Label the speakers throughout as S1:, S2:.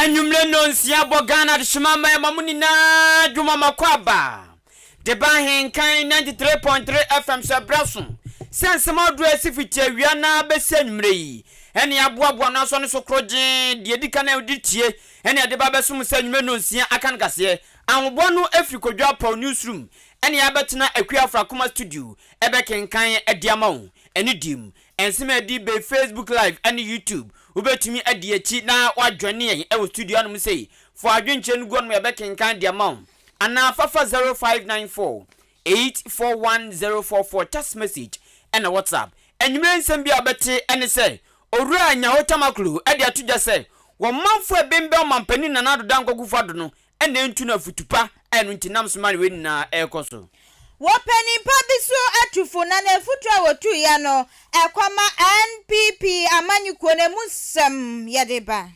S1: Anwummere nnɔnsia bɔ Ghana adehyema mma ɛma mo nyinaa dwuma makɔ aba de ba Ahenkan 93.3 FM so ɛberɛ so sɛ nsɛm ahodoɔ a ɛsi fiti awia na bɛsi anwummere yi ɛne aboaboa no asɔ no so korɔgyee deɛ ɛdi kan a wode tie ɛne ɛde ba bɛsom sɛ anwummere nnɔnsia aka no kaseɛ ahoboa no ɛfiri Kodwo Apaw newsroom ɛne abɛtena Akua Afrakoma studio ɛbɛkenkan ɛde ama wo ɛne dim Nsɛm a ɛde bɛ Facebook Live ne YouTube. Wobɛtumi adi akyi na woajoine yɛn wɔ studio hanom sei. Fa w'adwenkyerɛ no gu hɔnom yɛbɛkenkan de ama wo. Anaa fa fa 0594 841 044 text message ɛna WhatsApp. Anwumerɛ nsɛm bi a wobɛte ne sɛ Owura Nyaho Tamaklo de ato dwa sɛ wɔn manfoɔ a ɛbɛnbɛn Ɔmanpanin Nana Addo Dankwa Akufo-Addo no na ɛntu no afutu pa a ɛno nti nam so ma wei nyinaa ɛrekɔ so.
S2: Wɔ panin pa bi so atu fo na n'afutuo a wɔtuiɛ no ɛkɔma NPP amanyɔkuo no ɛmu nsɛm yɛde ba.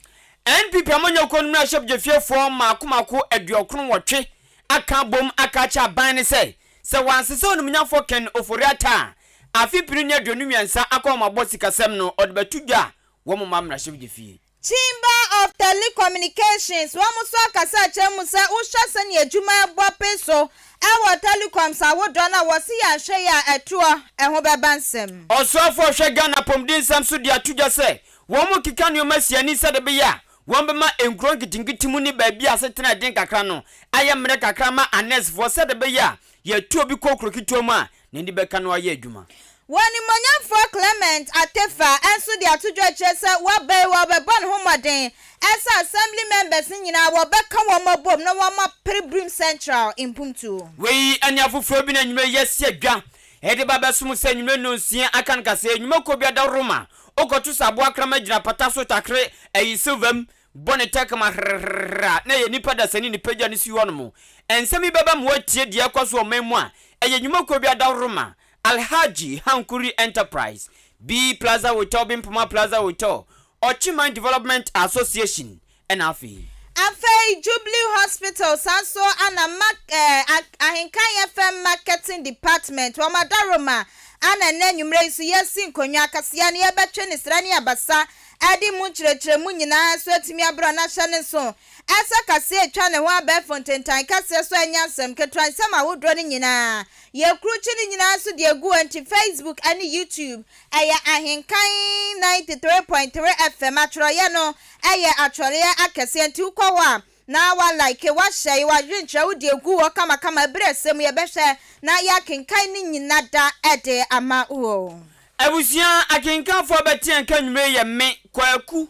S1: NPP amanyɔkuo no mmarahyɛbdwafiefoɔ mmaako mmaako 98 aka abom aka akyerɛ aban no sɛ, sɛ wɔansesa onimunyamfoɔ Ken Ofori-Atta a, afe 2023 akɔnhomabɔ sikasɛm no ɔde bɛto dwa a wɔmma mmarahyɛbdwafie.
S2: Chamber of Telecommunications, wɔn nso akasa akyerɛ mu sɛ wohwɛ sɛnea adwuma ɛbɔ pe so ɛwɔ telecoms ahodoɔ no a wɔse yɛanhwɛ yie a ɛtoɔ ɛho bɛba nsɛm.
S1: Ɔsoafoɔ a ɔhwɛ Ghana apɔmuden nsɛm so de ato dwa sɛ wɔn rekeka nneɛma asi ani sɛdeɛ ɛbɛyɛ a wɔbɛma nkuro nketenkete mu ne baabi a asetena yɛ den kakra no ayɛ mmerɛ kakra ama anɛɛsefoɔ sɛdeɛ ɛbɛyɛ a yɛtu obi kɔ kuro ketewa mu a n'ani bɛka no ayɛ adwuma.
S2: Wɔ Animuonyamfoɔ Clement Atefa nso de ato dwa kyerɛ sɛ waba yi wɔbɛbɔ ne ho mmɔden sɛ Assembly members no nyinaa wɔbɛka wɔn abom na wɔapere Birim Central mpuntuo.
S1: Wei ne afoforɔ bi na anwummerɛ yi yɛasi adwa de ba bɛsom sɛ anwummerɛ nnɔnsia aka no kaseɛ. Nnwumakuo bi adaworoma wokɔto sɛ aboa kraman gyina pata so takere ayi silver mu bɔ ne tɛkama herrrr a na ɛyɛ nnipa dasani ne pagya no si hɔnom. Nsɛm yi bɛba ma woatie deɛ ɛrekɔ so wɔ ɔman mu a ɛyɛ nnwumakuo bi adaworoma, Alhaji Hankuri Enterprise, B Plaza Hotel, Bempoma Plaza Hotel, Ɔkyeman Development Association ɛna afei.
S2: Afei Jubilee Hospital saa nso ana mak eh, Ahenkan FM Marketing Department wɔn adaworoma ana ɛnnɛ anwummerɛ yi nso yɛasi nkonnwa akaseɛ no yɛbɛtwe ne srɛ ne abasa ɛde mu nkyerɛkyerɛmu nyinaa nso atumi abrɛ no ahyɛ ne nso ɛsɛ kaseɛ atwa ne ho abɛɛfo ntentan kɛseɛ so ɛnyɛ asɛm ketewa nsɛm ahodoɔ no nyinaa yɛkurukyi no nyinaa nso de agu hɔ nti Facebook ne YouTube ɛyɛ Ahenkan 93.3 FM atwerɛeɛ no ɛyɛ atwerɛeɛ akɛseɛ nti wokɔ hɔ a na wa like wahyɛ wadwenkyerɛ wode agu hɔ kamakama berɛ sɛ mu yɛbɛhwɛ na yɛakenkan ne nyina da ɛde ama wo.
S1: Abusua akenkanfoɔ bɛte yɛn nka anwummerɛ yɛ me Kwaku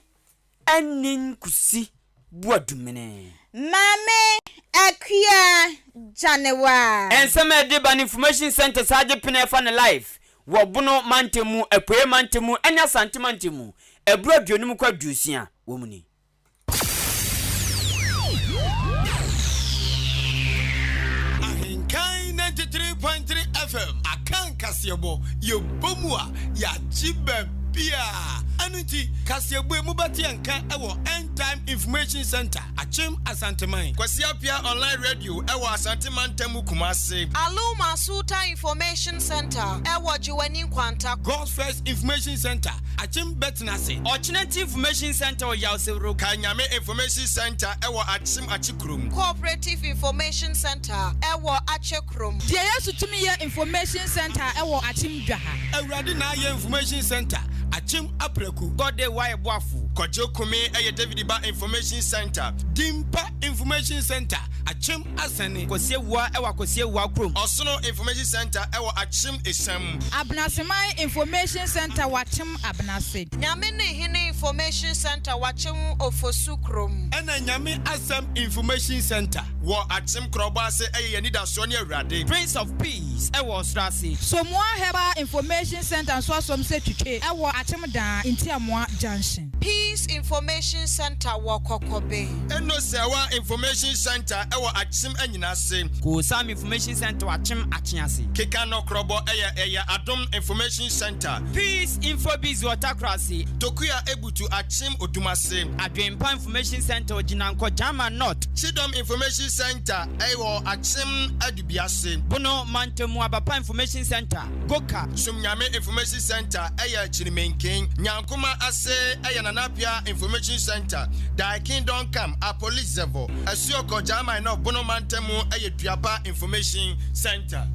S1: Anin Kusi Boadumene.
S2: Maame Akua Gyanewa.
S1: Nsɛm a ɛde ba no Information Centre saa gye pene ɛfa ne live wɔ Bono mantam mu, Apueɛ mantam mu ne Asante mantam mu aburo 50 kɔ 60 wɔ mu ni.
S3: Ahenkan 93.3 FM Akan kaseɛbɔ yɛbɔ mu a yɛagye baabiaa ɛno nti kaseɛbɔ yi mobɛte yɛn nka ɛwɔ End Time Information Center Akyem Asanteman. Kwasi Appiah Online Radio ɛwɔ Asante Mantam mu Kumase.
S4: Aluma Sultan Information Center ɛwɔ Gyewane Nkwanta.
S3: God's First Information Center Akyem Bɛtenase.
S1: Ɔkyenati Information Center wɔ Yawsewuro.
S3: Kanyame Information Center ɛwɔ Akyem Akyekurom.
S4: Cooperative Information Center ɛwɔ Akyekurom.
S5: Deɛ Yesu Tumi Yɛ Information Center ɛwɔ Akyem Dwaha.
S3: Awurade na ayɛ Information Center Akyem Apraku.
S1: God Day Wayɛ Boafo.
S3: Kwadwo Kumi ɛyɛ David Ba Information Center. Dimpa Information Center Akyem Asɛne.
S1: Kwasi Awuah ɛwɔ Akwasi Awuah kurom.
S3: Ɔsono Information Center ɛwɔ Akyem Esiam.
S5: Abenaseman Information Center wɔ Akyem Abenase.
S4: Nyame ne Hene Information Center wɔ Akyem Ofosu kurom.
S3: Ɛna Nyame Asɛm Information Center wɔ Akyem Korɔbɔ ase ɛyɛ yɛn anidasoɔ ne Awurade.
S1: Prince of Peace ɛwɔ Ɔsoro ase.
S5: Somoa Herbal Information Center nso asom sɛ twitwe ɛwɔ Akyem Daa Ntiamoa Junction.
S4: Peace Information Center wɔ Kɔkɔbe.
S3: Eno Sɛwa. Information Centre wɔ Akyem Anyinase.
S1: Koosam Information Centre wɔ Akyem Akyease.
S3: Keka Nɔkorɔbɔ yɛ ɛyɛ Adom Information Centre.
S1: Peace Infobiz wɔ Takorase.
S3: Tokua Ebutu Akyem Odumase.
S1: Adwenpa Information Centre wɔ Gyinankɔ, Gyama North.
S3: Kyidɔm Information Centre wɔ Akyem Adubiase.
S1: Bono Mantamu Abapa Information Centre, Goka.
S3: Somnyame Information Centre yɛ Kyirimenken. Nyankoma ase yɛ Nana Appiah Information Centre, Thy Kingdom Come, Apolizevo, Asuokɔ, Gyaaman North, Bono Mantamu yɛ Duapa Information Centre.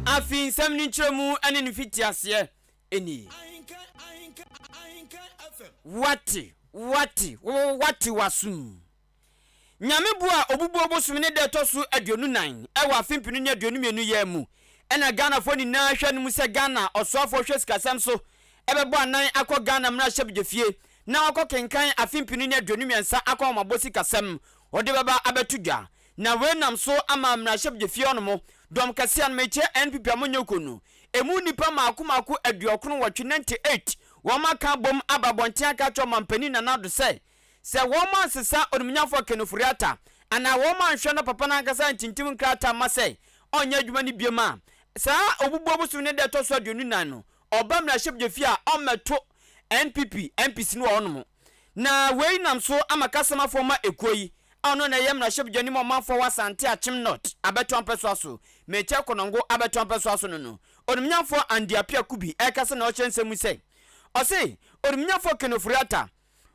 S1: Afei nsɛm no nkyerɛmu ne ne mfitiaseɛ nie. Woate, woate, woate w'asom. Nyame bo a obubuo bosome ne da ɛtɔ so 24 wɔ afe 2022 yi ara mu na Ghanafoɔ nyinaa hwɛ no mu sɛ Ghana ɔsoafoɔ hwɛ sikasɛm so bɛbɔ anan akɔ Ghana mmarahyɛbdwafie na wakɔ kenkan afe 2023 akɔnhomabɔ sikasɛm ɔde bɛba abɛto dwa. Na wei nam so ama mmarahyɛbdwafie hɔnom dɔm kɛseɛ no mekyerɛ NPP amanyɔkuo no ɛmu nnipa mmaako mmaako 98, 98, wɔn aka abom aba abɔnten aka akyerɛ ɔmanpanin Nana Addo sɛ Sɛ wɔansesa Onimnyafo Ken Ofori-Atta anaa wɔanhwɛ na papa no ankasa antintim nkrataa amma sɛ ɔnyɛ adwuma no biom a, saa Obubuo bosome no da ɛtɔ so 24 no, ɔba mmarahyɛbdwafie a ɔmmɛto NPP MPs no wɔ hɔnom. Na wei nam so ama kasamafoɔ ma ekuo yi a ɔno na ɛyɛ mmarahyɛbdwani ma ɔmanfoɔ wɔ Asante Akyem North abɛtoa mpɛsoa so, Mekyɛ Konongo abɛtoa mpɛsoa so no no, Onimnyamfoɔ Andy Appiah Kubi ɛrekasa na ɔrekyerɛ nsɛm mu sɛ, ɔse Onimnyamfoɔ Ken Ofori-Atta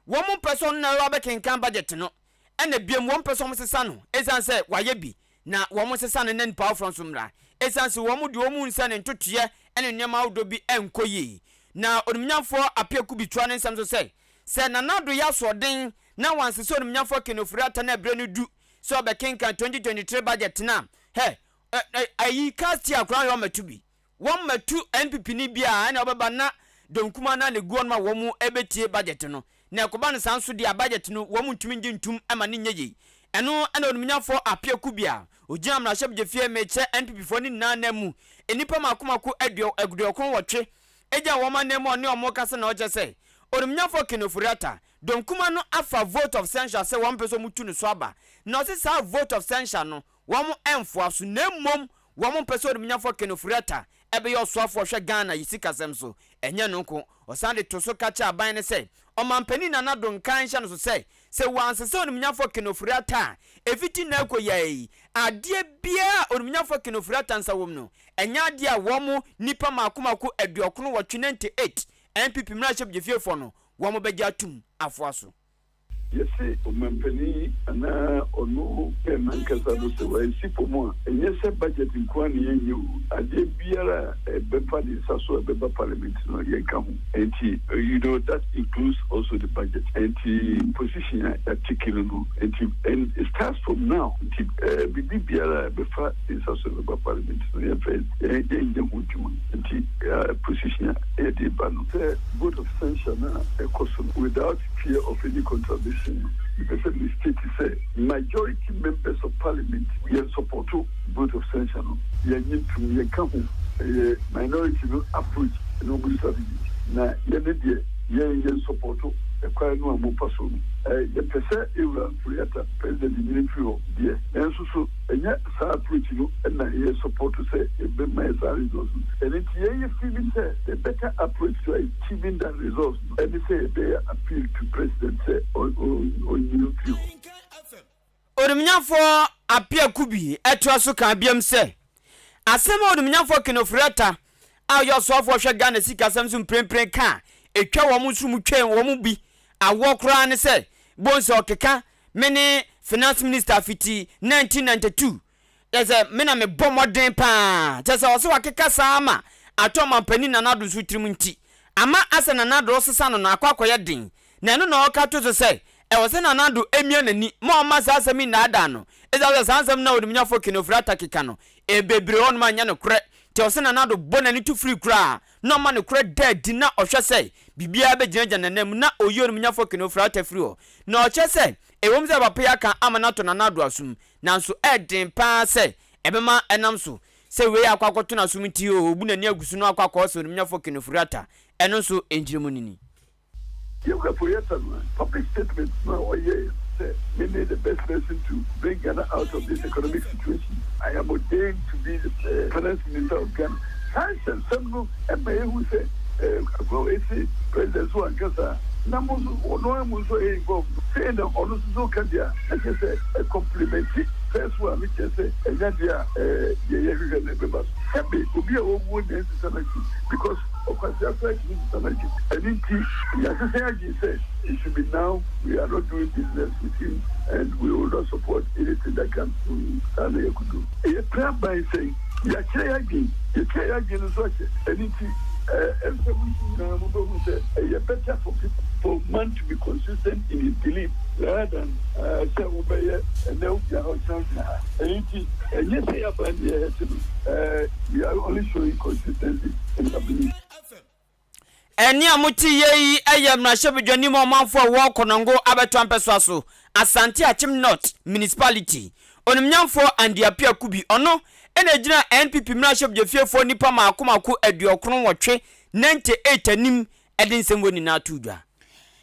S1: Wɔn mpɛ sɛ ɔno na ɛba bɛkenkan budget no, ɛna biom wɔn mpɛ sɛ wɔn sesa no ɛsiane sɛ wayɛ bi na wɔn sesa no na nipa afoforɔ nso mmra ɛsiane sɛ wɔn deɛ wɔn hu sɛ ne ntotoeɛ ne nneɛma ahodoɔ bi nkɔ yie. Na Onimnyamfoɔ Appiah Kubi toa ne nsɛm so sɛ, sɛ Nana Addo yɛ asoɔden na wansesa Onimnyamfoɔ Ken Ofori-Atta na ɛberɛ no du sɛ ɔbɛkenkan 2023 budget no a, hɛ, ɛ, ɛ, ayi, cast year koraa hwɛ ɔmmɛto bi. Wɔn mɛtu NPP ni biaa ɛna ɔbɛba na dɔm kumaa no a na egu hɔ nom a wɔn ɛbɛtie budget no. Na ɛkɔba no saa nso deɛ a budget no wɔn ntumi ngye ntum ɛma no nyɛ yei. Ɛno ɛna onimnyafoɔ Appiah Kubi a ogyina mmarahyɛbdwafie mekyerɛ NPP foɔ no nyinaa nan mu nnipa mako mako 98 ɛgyina wɔn anan mu a ɔne wɔn rekasa na ɔkyerɛ sɛ onimnyafoɔ Ken Ofori-Atta dɔm kumaa no afa vote of censure sɛ wɔn mpɛ sɛ wɔn tu no so aba na ɔse saa vote of censure no Wɔn mfoa so na mmom wɔn mpɛ sɛ Onimunyamfoɔ Ken Ofori-Atta bɛyɛ ɔsoafoɔ ɔhwɛ Ghana yi sikasɛm so. Ɛnyɛ ɛno nko, ɔsan de to so ka kyerɛ aban no sɛ Ɔmanpanin Nana Addo nka nhyɛ no so sɛ, sɛ wɔansesa Onimunyamfoɔ Ken Ofori-Atta a, ɛfiti nnɛ rekɔ yi ara yi, adeɛ biara a Onimunyamfoɔ Ken Ofori-Atta nsa wɔ mu no, ɛnyɛ adeɛ a wɔn nnipa mmaako mmaako 98, 98, NPP mmarahyɛbdwafiefoɔ no, wɔn bɛgye atum afoa so.
S6: Yɛse ɔmanpanin anaa ɔno pɛ nankasa no sɛ wansi fam a, ɛnyɛ sɛ budget nko ara na yɛnyɛ o, adeɛ biara a ɛbɛfa ne nsa so a ɛbɛba parliament no yɛnka ho. Ɛnti you know that includes also the budget. Ɛnti position a yɛatake no no, ɛnti and it starts from now. Nti biribi biara a ɛbɛfa ne nsa so a ɛbɛba parliament no yɛmfa yɛnyɛ ho adwuma. Nti position a yɛde reba no sɛ vote of censure no a ɛkɔ so no without fear of any contradiction no, mepɛ sɛ me state sɛ majority members of parliament yɛn supporto vote of censure no, yɛnnye ntom, yɛnka ho, ɛyɛ minority no approach ne wɔn strategy, na yɛne deɛ yɛn yɛn supporto ɛkwan no a mofa so no. Yɛpɛ sɛ Ewura Furiata, President nyini mfiri hɔ deɛ, nanso so ɛnyɛ saa approach no na yɛ supporto sɛ ɛbɛma yɛ saa results no. Ɛno nti yɛn yɛ feeli sɛ the better approach to achieving that results no, Ɛne sɛ yɛbɛyɛ appeal to president sɛ ɔnyi no mfiri hɔ.
S1: Onimnyafoɔ Appiah Kubi toa so kaa biom sɛ, Asɛm a Onimnyafoɔ Ken Ofori-Atta a ɔyɛ ɔsoafoɔ hwɛ Ghana sikasɛm so mprempren ka a ɛtwa wɔn nso mu twɛn wɔn mu bi awoɔ koraa ne sɛ, bohu sɛ ɔkeka me ne Finance Minister fiti 1992 Kyerɛ sɛ, me na mebɔ mmɔden paa. Kyerɛ sɛ, ɔsɛ wakeka saa ama atɔ ɔmampanin Nana Addo nso tirim nti, ama asɛ Nana Addo resesa no no akɔ akɔyɛ den. Na ɛno na ɔreka to so sɛ, ɛwɔ sɛ Nana Addo mia n'ani ma ɔmma saa asɛm yi nnaadaa no. Esiane sɛ saa nsɛm no a Onimnyafo Ken Ofori-Atta keka no, bebree wɔ hɔnom a ɛnyɛ nokorɛ nti, ɛwɔ sɛ Nana Addo bɔ n'ani to firi koraa na ɔma nokorɛ da adi na ɔhwɛ sɛ biribiara bɛgyinagyina n'ananmu na ɔyi Onimnyafo Ken Ofori-Atta firi hɔ. Na ɔkyerɛ sɛ, ɛwom sɛ papa yi aka ama no atɔ Nana Addo asom, Nanso ɛyɛ den paa sɛ ɛbɛma ɛnam so sɛ wei akɔ akɔto n'asom nti oo, obu n'ani agu so na wakɔ akɔɔ sɛ onimnyafo Ken Ofori-Atta. Ɛno nso, nkyerɛmu no ni.
S6: Yɛwura Ofori-Atta no public statement no a ɔyɛeɛ no. sɛ me ne the best person to bring Ghana out of this economic situation. I am ordained to be the finance minister of Ghana. Saa nsɛnsɛm no ma yɛhu sɛ akoa wei se president so anka saa na mo nso ɔno ara mu nso ɛyɛ involved no sei na ɔno nso so ka deɛ a na kyerɛ sɛ ɛcomplementi first one no kyerɛ sɛ ɛnyɛ adeɛ a deɛ yɛhwehwɛ no ɛbɛba so. Sɛbe obi a wawuo na ɛnsesa n'adwene because ɔkwasea koraa tumi sesa n'adwene. Ɛno nti yɛasesa yɛn adwene sɛ it should be now we are not doing business with him and we will not support anything that comes through him. Saa na yɛakodu. Yɛpere aban sɛn? Yɛakyerɛ yɛn adwene. Yɛkyerɛɛ yɛn adwene no nso akyɛ. Ɛno nti ɛmfa mu nyinaa mobɛhu sɛ ɛyɛ better for people for man to be consistent in his belief rather than sɛ wobɛyɛ ɛnnɛ wogyina ha ɔkyena wogyina ha. Ɛno nti ɛnyɛ sɛ yɛn aban na yɛhɛte no, we are only showing consistency in our belief.
S1: Ɛnne a mote yei yi yɛ mmarahyɛbadwani ma ɔmanfoɔ a ɛwɔ Konongo abɛtoa mpɛsoa so, Asante Akyem North Municipality, Onimnyamfoɔ Andy Appiah Kubi. Ɔno na ɛgyina NPP mmarahyɛbadwafiefoɔ nnipa mmaako mmaako 98, 98 anim de nsɛm wei nyinaa too dwa.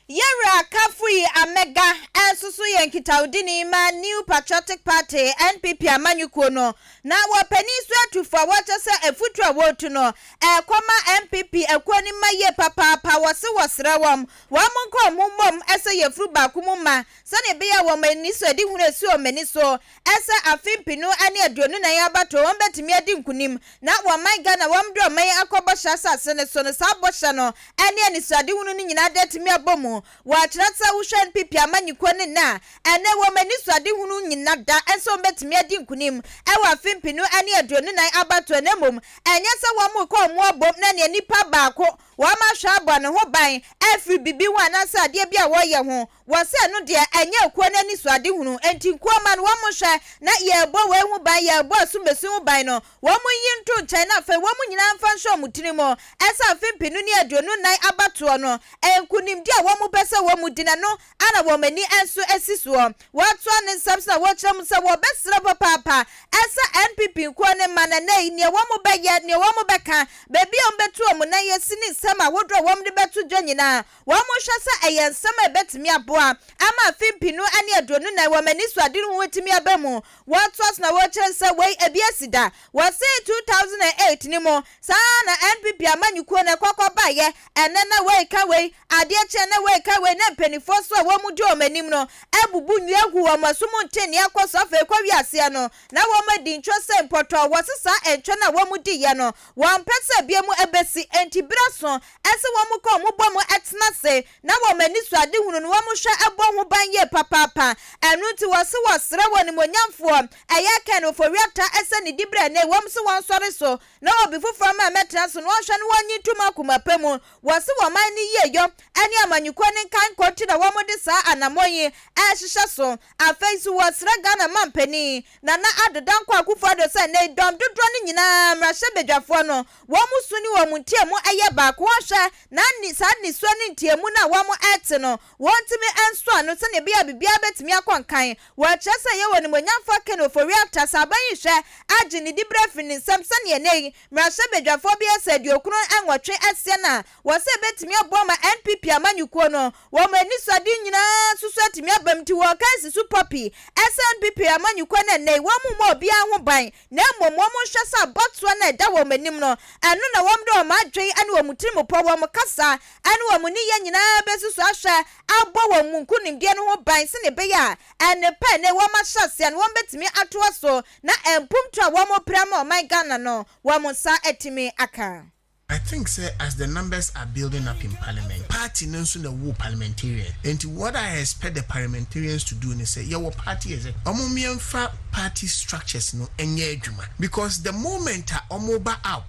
S2: Yɛwura Kafui Amega nso so yɛ nkitahodini ma New Patriotic Party, NPP, amanyɔkuo no, na wɔ panin so atufo a wɔkyɛ sɛ afutuo a wɔretu no ɛrekɔ ma NPP akuo no mma yie papaapa. Wɔse wɔsrɛ wɔn, wɔn nka wɔn ho mmom sɛ yɛfuru baako mu mma sɛdeɛ ɛbɛyɛ a wɔn anisoadehunu a ɛsi wɔn ani so sɛ afe mpenu ne 24 abatoɔ wɔn bɛtumi adi nkunim na wɔman Ghana wɔn de ɔman yi akɔ bɔhyɛ asase no so no saa bɔhyɛ no ne anisoadehunu no nyinaa de atumi abɔ mu. Wɔakyerɛ sɛ wohwɛ NPP amanyɔkuo no nnɛ a ɛnnɛ wɔn anisoadehunu nyina da sɛ wɔn bɛtumi adi nkunim wɔ afe mpenu ne 24 abatoɔ na mmom ɛnyɛ sɛ wɔn rekɔ wɔn abom na nea nipa baako wɔn ahwɛ abɔ ne ho ban afiri biribi ho anaasɛ adeɛ bi a wɔreyɛ ho. Wɔse ɛno deɛ ɛnyɛ ekuo no anisoadehunu, enti nkuo mma no wɔn nhwɛ na yɛrebɔ wei ho ban, yɛrebɔ asumasi ho ban no, wɔn nyi nto nkyɛn na afei wɔn nyinaa mfa nhyɛ wɔn tiri mu sɛ afe 2024 abatoɔ no, nkunimdie a wɔn pɛ sɛ wɔn di no ɛno ara na wɔn ani nso si soɔ. Wɔatoa ne nsɛm so na wɔkyerɛ mu sɛ wɔbɛsrɛ papaapa sɛ NPP nkuo no mma no ɛnnɛ yi neɛ wɔn bɛyɛ, neɛ wɔn bɛka, baabi a wɔn bɛtu wɔn nan asi ne nsɛm ahodoɔ a wɔn de bɛto dwa nyinaa Wɔhwɛ sɛ ɛyɛ nsɛm a ebetumi aboa ama afe 2024 wɔn anisoadehu ho atumi aba mu. Wɔtoa so na wɔkyerɛ sɛ wei ebi asi da. Wɔse 2008 no mu, saa ara na NPP amanyɔkuo no ɛkɔ kɔbaeɛ. Ɛnnɛ na wei ka wei, adeɛ kye a na wei ka wei, na mpanimfoɔ nso a wɔdi wɔn anim no abubu nnua agu wɔn aso mu nte nea ɛkɔ so. Afei kɔwie aseɛ no, na wɔadi ntwo sɛ mpɔtɔ. Wɔse saa ntwo no a wɔdiiɛ no, wɔmpɛ sɛ biom ɛbɛsi. Enti berɛ aso Ɛsɛ wɔn kɔ wɔn bɔ mu tena ase na wɔn anisoadehunu no wɔn hwɛ bɔ ho ban yie papaapa. Ɛno nti wɔse wɔsrɛ wɔ animuonyamfoɔ ɛyɛ Ken Ofori-Atta sɛ ne diberɛ nnɛ yi wɔn se wɔnsɔre so na obi foforɔ mma mmɛtena so na wɔnhwɛ no wɔnye ntom akoma pa mu. Wɔse wɔn man no yieyɔ ne amanyɔkuo no nkankɔ nti na wɔn de saa anamɔn yi rehyehyɛ so. Afei nso wɔsrɛ Ghana mampanin Nana Addo Dankwa Akufo-Addo sɛ nnɛ yi dɔm dodoɔ no nyinaa mmarahyɛbadwafoɔ no Wɔn su ne wɔn nteamu yɛ baako. Wɔhwɛ na saa nnisoɔ ne nteamu no a wɔte no, wɔntumi nsɔ ano sɛdeɛ ɛbɛyɛ a biribiara bɛtumi akɔ nkan. Wɔkyerɛ sɛ yɛwɔ Onimuonyamfoɔ Ken Ofori-Atta sɛ aban yi hwɛ agye ne diberɛ afiri ne nsam sɛdeɛ nnɛ yi mmarahyɛbadwafoɔ bɛyɛ sɛ 98 asia no a wɔsɛ ɛbɛtumi aboa ma NPP amanyɔkuo no wɔn anisoadeɛ nyinaa nso so atumi aba mu nti wɔreka asi so pɔpi sɛ NPP amanyɔkuo no nnɛ yi wɔn mmɔ obiara ho ban na mmom wɔnhwɛ sɛ abɔtoɔ no a ɛda wɔn anim no, ɛno na wɔde wɔn adwene ne wɔn tirimupɔ, wɔn kasa ne wɔn nneyɛɛ nyinaa bɛsusu ahwɛ abɔ wɔn mu nkonimdie no ho ban sɛdeɛ ɛbɛyɛ a nnepa a ɛnnɛ wɔahyɛ aseɛ no wɔbɛtumi atoa so na mpuntuo a wɔrepere ama ɔman Ghana no wɔn nsa atumi aka.
S7: I think sɛ as the numbers are building up in parliament, party no nso na ɛwoo parliamentarian. Nti what I expect the parliamentarians to do ne sɛ yɛwɔ party exec, wɔn mmiɛnfa party structures no nyɛ adwuma because the moment a wɔn ba up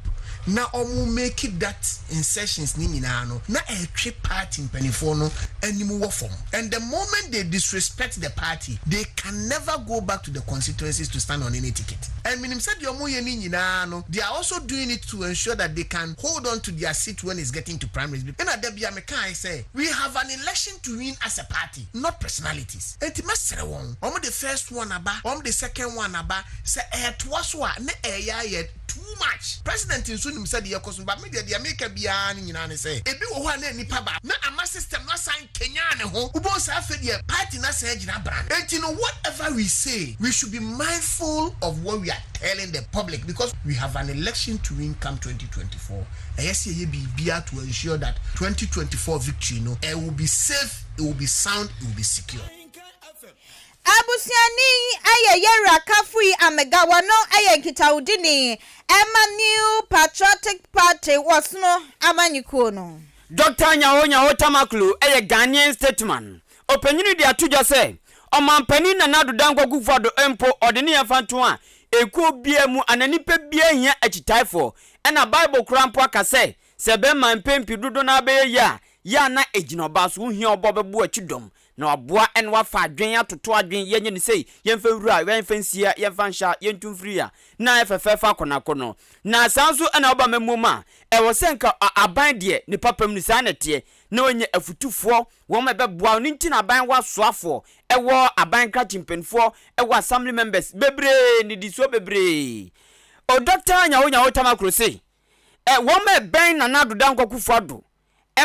S7: na wɔn make that insertions no nyinaa no na ɛretwe party mpanimfoɔ no anim wɔ fam and the moment they disrespect the party they can never go back to the constituencies to stand on any ticket and menim sɛ deɛ wɔyɛ no nyinaa no they are also doing it to ensure that they can hold on to their seat when it's getting to primaries ɛna da bia mekae sɛ we have an election to win as a party not personalities enti mɛsrɛ wɔn wɔn de first one aba wɔn de second one aba sɛ ɛɛtoa so a na ɛɛyɛ ayɛ. too much. President nso nim sɛ deɛ ɛkɔ so no but me deɛ deɛ meka biara no nyinaa ne sɛ ebi wɔ hɔ a na nnipa baako na ama system no asan kenyan ne ho wobɛhu sɛ afei deɛ party no asan agyina brane. Enti no whatever we say we should be mindful of what we are telling the public because we have an election to win come 2024 ɛyɛ sɛ yɛyɛ biribiara to ensure that 2024 victory no it will be safe, it will be sound, it will be secure.
S2: Abusuani yi yɛ Yɛwura Kafui Amega, wɔno yɛ nkitahodini ma New Patriotic Party wɔsono amanyekuo no.
S1: Dɔkta Nyaho Nyaho Tamaklo yɛ Ghanaian statesman. Ɔpanyin de ato dwa sɛ, Ɔmanpanin Nana Addo Dankwa Akufo-Addo mpo ɔde ne yɛmfa nto a ekuo biara mu anaa nipa biara hia akyitaefoɔ. Ɛna Bible koraa mpo aka sɛ, sɛ bɛrima mpɛn pii dodoɔ no ara bɛyɛ yie a, yɛ a na ɛgyina ɔbaa so. Wohia ɔbaa a ɔbɛboa akyidɔm na waboa na wafa adwene atoto adwene, yɛnyɛ no sei, yɛmfa nwura, yɛmfa nsi ha, yɛmfa nhyɛ ha, yɛntu mfiri ha, na ayɛ fɛfɛɛfɛ akɔnnɔakɔnnɔ. Na saa nso na woba amammuo mu a, ɛwɔ sɛ nka aban deɛ, ne papa mu no, saa na ɛteɛ, na wɔanya afutufoɔ, wɔn a ɛbɛboa wo, no nti na aban wɔ asoafoɔ, ɛwɔ aban krakye mpanimfoɔ, ɛwɔ assembly members bebree, nnidisoɔ bebree. O Dɔkta Nyaho Nyaho Tamaklo se, ɛ, wɔn a ɛbɛn Nana Addo Dankwa Akufo-Addo,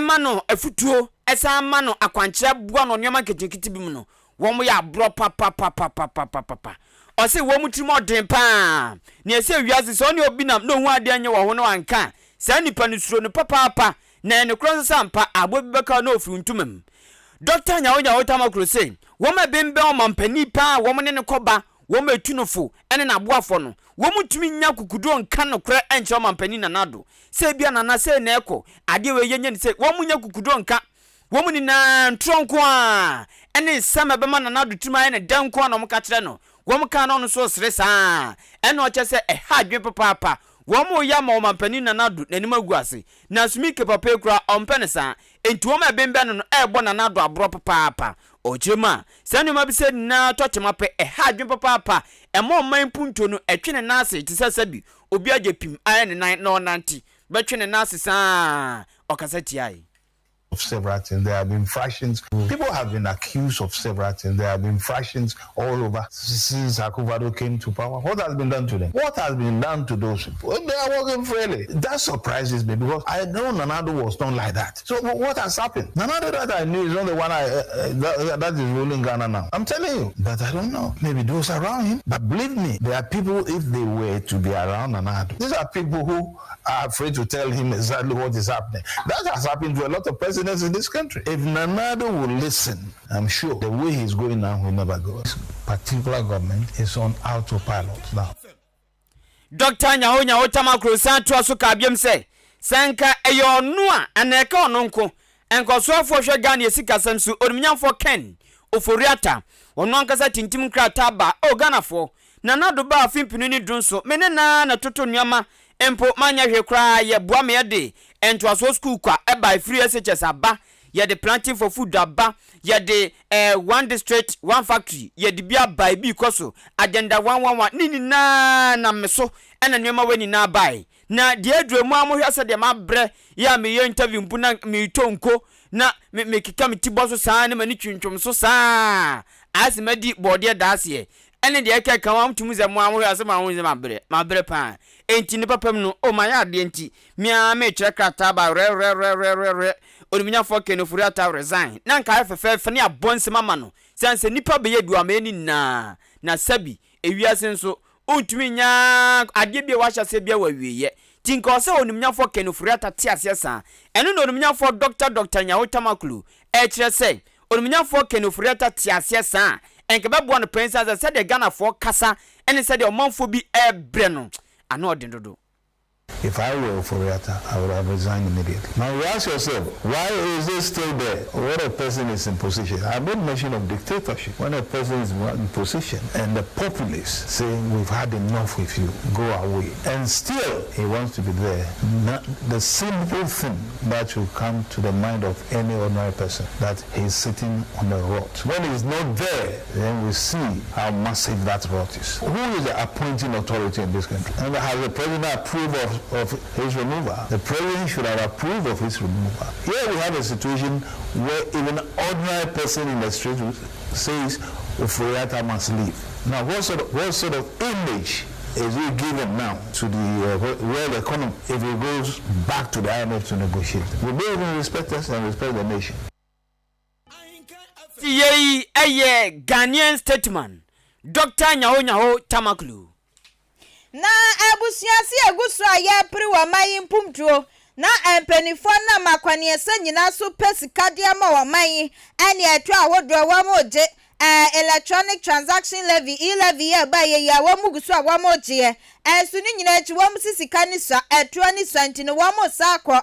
S1: ma no afutuo, san ma no akwankyerɛ boa no nneɛma nketenkete bi mu no, wɔn yɛ aborɔ papapapapapapa. Ɔse wɔn tirim ɔden paa. Nea ɛsɛ wiase sɛ ɔne obi nam na ohu adeɛ nyɛ wɔ ho na wanka a, saa nipa no suro no papaapa. Na ɛyɛ nokorɛ nso sɛ ampa aboa bi bɛka wo na ɔfiri wo ntoma mu. Dɔkta Nyaho Nyaho Tamaklo se wɔn a ɛbɛnbɛn ɔmampanin paa a wɔn ne no kɔba, wɔn a ɛtu no fo ne n'aboafoɔ no, wɔntumi nnya akokoduo nka nokorɛ nkyerɛ ɔmampanin Nana Addo sɛ ebia Nana sei na ɛkɔ, adeɛ wei yɛnyɛ no sei. Wɔnnya akokoduo nka. Wɔn nyinaa ntorɔ nko ara ne nsɛm a ɛbɛma Nana Addo tirim ayɛ no dɛ nko ara na wɔka kyerɛ no. Wɔka na ɔno nso resere saa ara. Ɛnna ɔkyerɛ sɛ ɛha adwene papaapa. Wɔreyɛ ama ɔmampanin Nana Addo n'anim agu ase. Nanso Mike papa yi koraa, ɔmpɛ no saa. Enti wɔn a ɛbembɛn no no rebɔ Nana Addo aborɔ papaapa. Ɔkyerɛ mu a, saa nneɛma bi sɛ nyinaa tɔ kyema pɛ, ɛha adwene papaapa, ɛma ɔman mpuntuo no, ɛtwe ne nan ase te sɛ sɛbi obi agye pim ayɛ ne nan na ɔrenante, bɛtwe ne nan ase saa ara, ɔkasa tiae.
S8: of several things. There have been fractions. People have been accused of several things. There have been fractions all over since Akufo-Addo came to power. What has been done to them? What has been done to those people? They are working freely. That surprises me because I know Nana Addo was not like that. So what has happened? Nana Addo that I knew is not the one I, that, that is ruling Ghana now. I'm telling you. But I don't know. Maybe those around him. But believe me, there are people, if they were to be around Nana Addo, these are people who are afraid to tell him exactly what is happening. That has happened to a lot of presidents in this country. If Nana Addo will listen, I'm sure the way he's going now will never go. This particular government is on autopilot now.
S1: Dɔkta Nyaho Nyaho Tamaklo san toa so kaa biom sɛ, sɛ anka ɛyɛ ɔno a, anaa ɛka ɔno nko, anka ɔsoafoɔ hwɛ Ghana asikasɛm so, Onimnyamfoɔ Ken Ofori-Atta, ɔno ankasa tintim nkrataa baa, Oh Ghanafoɔ, Nana Addo baa afe mpenu ne du nso, me ne no ara na ɛtoto nnoɔma, mpo manyɛ hwee koraa, yɛboa me yɛde ntoasoɔ sukuu kwa ɛbae firi SHS aba, yɛde planting for food aba, yɛde eh, one district, one factory, yɛde bi aba, ebi rekɔ so, agenda 111, ne nyinaa nam me so ɛna nneɛma wei nyinaa bae. Na deɛ aduru mu a mohwɛ sɛdeɛ mabrɛ yɛ a meyɛ interview mpo na meretɔ nko na me mekeka me ti bɔ so saa na m'ani twintwom so saa ayɛ sɛ madi bɔɔdeɛ daaseɛ ɛne deɛ ɛkeka ho a motumi sɛ mo a mohwɛ asɛm a mo sɛ mabrɛ mabrɛ paa enti ne papa mu no o mayɛ adeɛ nti me ara meretwerɛ krataa ba werɛwerɛwerɛwerɛ Onimunyafoɔ Ken Ofori-Atta resign na anka ayɛ fɛfɛɛfɛ ne abɔ nsɛm ama no sane sɛ nnipa bɛyɛ aduamɛɛ ne nyinaa na sɛbi ewiase nso wontumi nya adeɛ bi a wahyɛ aseɛ biara wɔ awieɛ nti nka ɔsɛ Onimunyafoɔ Ken Ofori-Atta te aseɛ saa ɛno na Onimunyafoɔ Dɔkta Dɔkta Nyaho Tamaklu ɛrekyerɛ sɛ Onimunyafoɔ Ken Ofori-Atta te aseɛ saa a nka ɛbɛboa no paa ɛsiane sɛ sɛdeɛ Ghanafoɔ kasa ne sɛdeɛ ɔmanfoɔ bi ɛrebrɛ no ano ɔden dodo.
S8: If I were Ofori-Atta, I would have resigned immediately. Now you ask yourself, why is this still there? When a person is in position, I made mention of dictatorship. When a person is in position and the populace say, we've had enough with you, go away. And still he wants to be there. Not the simple thing that should come to the mind of any ordinary person, that he's sitting on a rot. When he's not there, then we see how massive that rot is. Who is the appointing authority in this country? And has the president approved of, of his removal? The president should have approved of his removal. Here we have a situation where even ordinary person in the street says Ofori-Atta must leave. Now, what sort of, what sort of image is he given now to the world economy if he goes back to the IMF to negotiate? Will they even respect us and respect the nation?
S1: Yei yɛ Ghanaian statesman Dɔkta Nyaho Nyaho Tamaklu.
S2: Na abusua se egu so a yɛrepere wɔ ɔman yi mpomtuo na mpaninfoɔ nam akwaneɛsɛ nyinaa so pɛ sika de ama ɔman yi ɛne ɛtoɔ ahodoɔ wɔn regye ɛɛ electronic transaction levy, e-levy, yi a ɛbaeɛ yi a wɔn gu so a wɔn regyeɛ ɛnso ne nyinaa akyi wɔn se sika ne sua ɛtoɔ ne sua nti no wɔn resan akɔ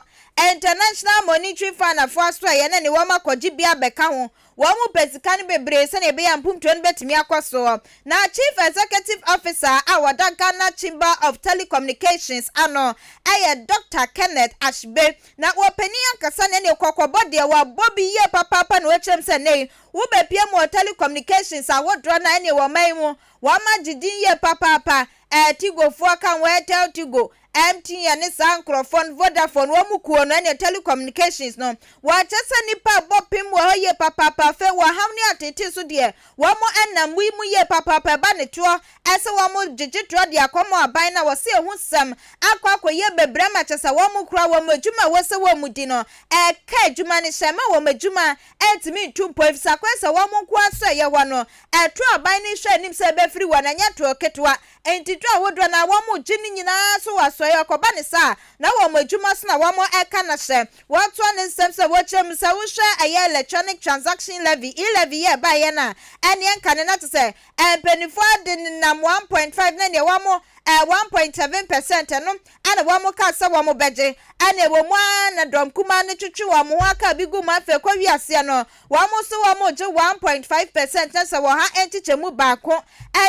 S2: International Monetary Fund afoɔ asoɛeɛ no ne wɔn akɔgye bi abɛka ho. Wɔn mu pɛ sika no bebree sɛdeɛ ɛbɛyɛ a mpuntuo no bɛtumi akɔ soɔ. Na Chief Executive Officer a ɔda Ghana Chamber of Telecommunications ano yɛ Dɔkta Kenneth Ashbe. Na ɔpanin ankasa na ɛneɛ kɔkɔbɔ deɛ wabɔ bi yie papaapa na ɔkyerɛ mu sɛ nnɛ yi wobɛpue mu wɔ telecommunications ahodoɔ no a ɛneɛ wɔ ɔman yi mu wɔn agye din yie papaapa. Ɛɛ Tigofoɔ ka ho, Airtel Tigo, MTN ne saa nkorɔfoɔ no, Vodafone, wɔn mu kuo no ɛne telecommunications no, wɔkyɛ sɛ nnipa bɔ pem wɔ hɔ yie papaapa, afei wɔ haw ne ateetee so deɛ, wɔn nam wi mu yie papaapa, ɛba ne toɔ ɛsɛ wɔn gyegye toɔ de akɔmɔ aban no a wɔse ɛho sɛm akɔ akɔyɛ bebree ama kyɛ sɛ wɔn kora wɔn adwuma a ɛwɔ sɛ wɔn di no, ɛka adwuma no hyɛ ma wɔn adwuma ɛntumi ntu mpɔn efisɛ akɔyɛ sɛ wɔn nkoa so ɛyɛ hɔ no, ɛtoɔ aban no hwɛ anim sɛ ɛbɛfiri wɔn ɛnyɛ toɔ ketewa. Enti duru ahodoɔ no a wɔregye no nyinaa so wɔ asɔeɛ, ɔkɔba ne saa a, na wɔn adwuma so na wɔreka no hyɛ. Wɔtoa ne nsɛm sɛ wɔkyerɛ mu sɛ wohwɛ ɛyɛ Electronic Transaction Levy, E-Levy, yi a ɛbaeɛ no a, ɛneɛ nka no na te sɛ mpaninfoɔ ade nenam 1.5 na neɛ wɔn ɛɛ 1.7 percent ɛno ɛna wɔn kaa sɛ wɔn bɛgye. Ɛna ɛwɔ mu ara na dɔm kumaa no twetwe wɔn ho aka bi gu mu. Afei kɔ wiaseɛ no, wɔn nso wɔregye 1.5 percent na sɛ wɔ ha nkyekyɛmu baako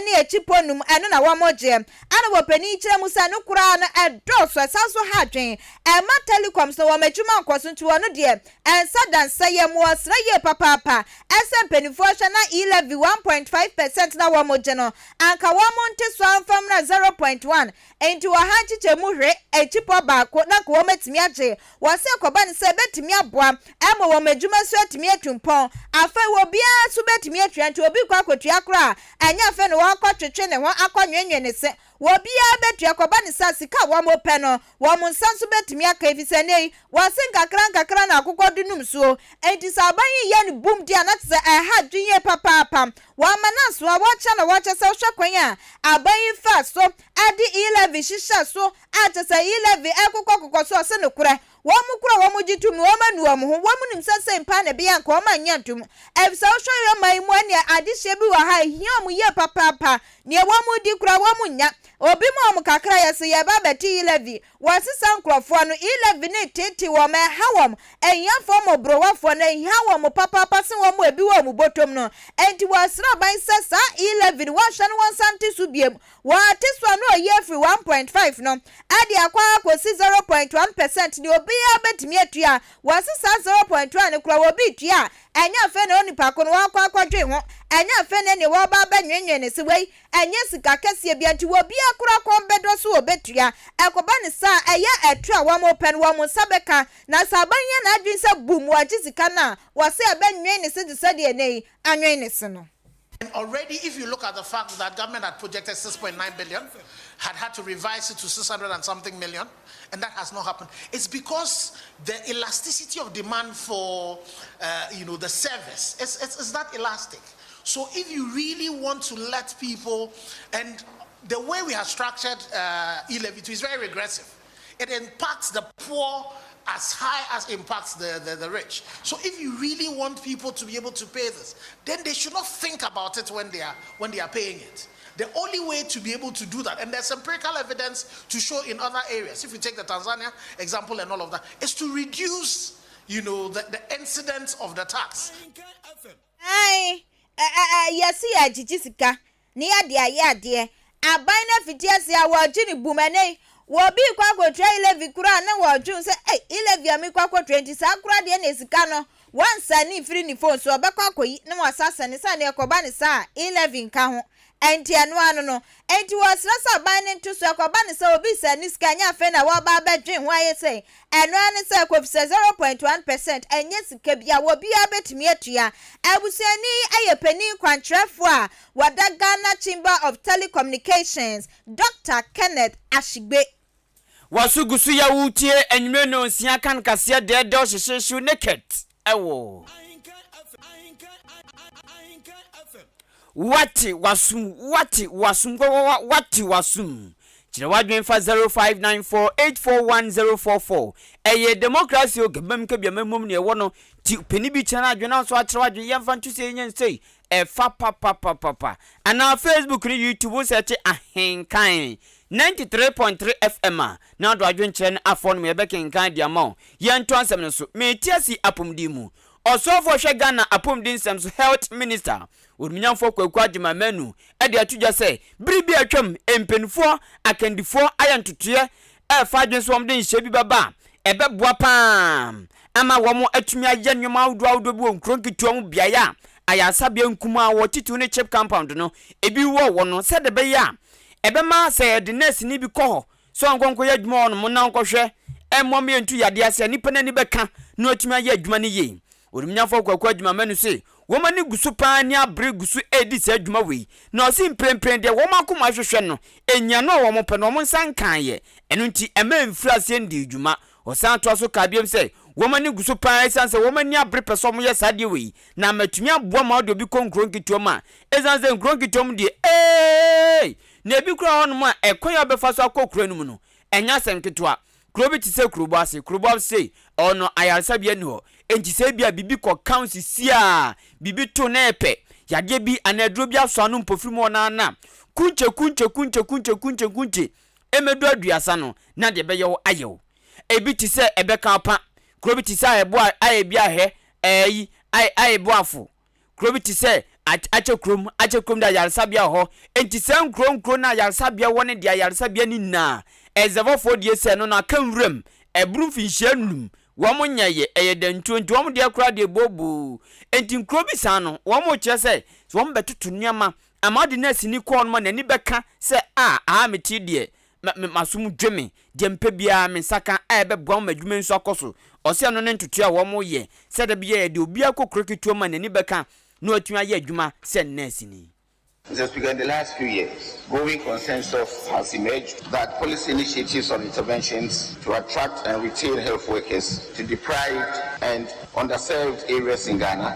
S2: ne akyipɔ num, ɛno na wɔregyeɛ. Ɛna wɔpanin kyerɛ mu sɛ ɛno koraa no ɛdɔɔso, ɛsan so ha adwen, ɛma telecoms no wɔn adwuma nkɔ so. Nti wɔn deɛ ɛnsa da nsa yɛ mu ɔsrɛ yie papaapa ɛsɛ mpanimfoɔ hwɛ na e-levy 1.5% na wɔregye no anka wɔn nte so amfa mmra 0.1, nti wɔ ha nkyekyɛmu hwɛ akyipɔ baako na nka wɔn atumi agye. Wɔsɛ kɔba no sɛ ɛbɛtumi aboa ɛma wɔn adwuma so atumi atu mpɔn. Afei obiara nso bɛtumi atua, nti obi kɔ akɔtua koraa a, ɛnyɛ afei na wɔakɔtwetwe ne ho akɔnwenwe ne se. Obiara bɛtua. Kɔba ne sa sika a wɔn pɛ no, wɔn nsa nso bɛtumi aka, efisɛ nnɛ yi wɔse nkakra nkakra na akokɔ de nom nsuo. Enti sɛ aban yi yɛ no bum di a, na te sɛ ɛha adwene yie papaapa. Wɔama no aso a wɔkyɛ na wɔkyɛ sɛ wohwɛ kwan a aban yi fa so de e-levy hyehyɛ so a, kyɛ sɛ e-levy ɛkokɔ kokɔ so. Ɔse nokorɛ wɔn mu koro a wɔn gye tom no, wɔn anu wɔn ho. Wɔn nim sɛ sɛ mpa na ɛbɛyɛ anka wɔn anyɛ ntom, efisɛ wohwɛ yɛ ɔman yi mu ɛneɛ adehyeɛ bi wɔ ha ehia wɔn yie papaapa. Nea wɔn di koraa wɔn nnya. Obi ma wɔn kakra yɛ sɛ yɛba abɛte e-levy. Wɔsesa nkurɔfoɔ no, e-levy ne tete wɔn, ɛha wɔn. Ahiafoɔ mmɔborɔwafoɔ no, ɛhia wɔn papaapa sen wɔn a ebi wɔ wɔn bɔtɔm no. Enti wɔsrɛ aban sɛ saa e-levy no wɔnhwɛ no wɔnsan nte so biem. Wɔate so a na ɔyi afiri 1.5 no de akɔ akɔsi 0.1% deɛ obiara bɛtumi atua. Wɔse saa 0.1 no koraa obi tua a, ɛnyɛ afei na onipa ko no wɔakɔ akɔdwen ho, ɛnyɛ afei na ɛneɛ wɔreba abɛnwenwen ne se wei ɛnyɛ sika kɛseɛ bia nti obiara koraa kɔn bɛdɔ so ɔbɛtua. Ɛkɔba ne saa a, ɛyɛ ɛto a wɔn pɛ no wɔn nsa bɛka. Na sɛ aban yɛ n'adwene sɛ bum wɔagye sika no a, wɔse ɛbɛnwen ne se te sɛ deɛ ɛnɛ yi anwen ne se no.
S9: And already, if you look at the fact that government had projected 6.9 billion, had had to revise it to 600 and something million, and that has not happened. It's because the elasticity of demand for the service is not elastic. So if you really want to let people, and the way we have structured e-levy is very regressive. It impacts the poor as high as impacts the rich. So if you really want people to be able to pay this, then they should not think about it when they are paying it. The only way to be able to do that, and there's empirical evidence to show in other areas, if you take the Tanzania example and all of that, is to reduce the incidence of the tax.
S2: Ae, yɛsi yɛ agyegye sika ne yɛde ayɛ adeɛ. Aban no afiti ase a wɔregye ne bum. Ɛnɛ yi wɔbi kɔ akɔtua e-levy koraa na wɔredwen sɛ, ɛy, e-levy a mekɔ akɔtua nti saa koraa deɛ na sika no wɔnsa ne mfiri ne phone so, ɔbɛkɔ akɔyi na wɔasa sɛne sɛ ne ɛkɔba ne saa e-levy nka ho. Ɛnti ɛno ano no, Enti wɔsrɛ sɛ aban no nto so ɛkɔba no sɛ obi sɛ ne sika nyɛ afei na wɔreba abɛdwen ho ayɛ sei. Ɛno ara ne sɛ ɛkɔfisɛ 0.1 percent ɛnyɛ sika bi a obiara bɛtumi atua. Abusuani yi yɛ panin kwankyerɛfoɔ a wɔda Ghana Chamber of Telecommunications, Dɔkta Kenneth Ashigbe.
S1: W'aso gu so yɛ wo tie anwummere nnɔnsia kan kaseɛ dɛɛdɛw hyehyeehyew naked ɛwɔ. Wate w'asom wate w'asom wawawa wate w'asom kyerɛ w'adwene fa 0594841044 ɛyɛ democracy o gabam kabiama mmom nea ɛwɔ no ti panin bi kyerɛ n'adwene na nso akyerɛ w'adwene yɛmfa nto sɛ yɛnyɛ nsei ɛfa papapapapa anaa Facebook ne YouTube wo sɛkye Ahenkan 93.3 FM a na ado adwenkyerɛ no afɔ no mu yɛbɛkenkan de ama wo. Yɛntoa nsɛm no so. Mete ase apɔmuden mu. Ɔsoafoɔ hwɛ Ghana apɔmuden nsɛm so, Health Minister, Onimnyamfoɔ Kwaku Agyemang Manu de ato dwa sɛ bere bi a atwam mpaninfoɔ akandifoɔ ayɛ ntotoeɛ refa adwene sɛ wɔde nhyehyɛe bi bɛba a ɛbɛboa pa ara ama wɔatumi ayɛ nneɛma ahodoɔ ahodoɔ bi wɔ nkuro nketewa mu beaeɛ a ayaresabea nkumaa wɔ titiriw ne chip compound no ebi wɔ wɔ no sɛdeɛ ɛbɛyɛ a ɛbɛma sɛ yɛde nɛɛseni bi kɔ hɔ sɛ ɔnkɔ nkɔyɛ adwuma wɔ hɔnom na ɔnkɔhwɛ mmoa ma yɛntu yadeɛ ase a, nnipa no ani bɛka na watumi ayɛ adwuma no yie. Onimnyamfoɔ Kwaku Agyemang Manu se wɔn ani gu so paa ani abere gu so redi saa adwuma wei na ɔse mprempren deɛ wɔn akoma hwehwɛ no nyiano a wɔn pɛ no wɔn nsa nkaeɛ ɛno nti ɛmma ɛmfiri aseɛ ndii dwuma. Ɔsan toa so kaa biom sɛ wɔn ani gu so paa ɛsiane sɛ wɔn ani abere pɛ sɛ wɔyɛ saa adeɛ wei na matumi aboa ma wode obi kɔ nkuro nketewa mu a ɛsiane sɛ nkuro nketewa mu deɛ eeii na ebi koraa hɔnom a ɛkwan a wobɛfa so akɔ kuro no mu no ɛnyɛ asɛm ketewa. Kuro bi te sɛ Kurobo ase, Kurobo ase ɛhɔ no ayaresabea nni hɔ, enti sɛ ebia biribi kɔka wo sisi a, biribi to na ɛpɛ yadeɛ bi anaa aduro bi asɔ ano mpofirim hɔ no ara na kunkye kunkye kunkye kunkye kunkye kunkye ɛmmɛdu aduasa no na deɛ ɛbɛyɛ wo ayɛ wo. Ebi te sɛ ɛbɛka wo pa, kuro bi te sɛ ahɛbo a ayɛ bi ahɛ ɛyi ayɛ boafo Kuro bi te sɛ Akyɛ kurom, Akyɛ kurom de ayaresabea wɔ hɔ. Enti saa nkuro nkuro no a ayaresabea wɔ no deɛ ayaresabea no nyinaa, Ɛzɛvɔfoɔ deɛ sɛ ɛno no aka nwuram, ɛboro mfinhyia nnum, wɔn nyɛeɛ, ɛyɛ dantuo, nti wɔn deɛ koraa deɛ booboo. Enti nkuro bi saa no, wɔn rekyerɛ sɛ, sɛ wɔn bɛtoto nneɛma ama wode nɛɛseni kɔ hɔ nom a n'ani bɛka sɛ a, aha mete yi deɛ, me, me, m'asom dwe me, deɛ mepɛ biara me nsa ka a ɛbɛboa ma m'adwuma yi nso akɔ so. Ɔse ɛno ne ntotoeɛ a wɔyɛ sɛ da biara yɛde obiara kɔ kuro ketewa mu a n'ani bɛka na watumi ayɛ adwuma sɛ nɛɛseni.
S10: Mr. Speaker, in the last few years, growing consensus has emerged that policy initiatives on interventions to attract and retain health workers to deprived and underserved areas in Ghana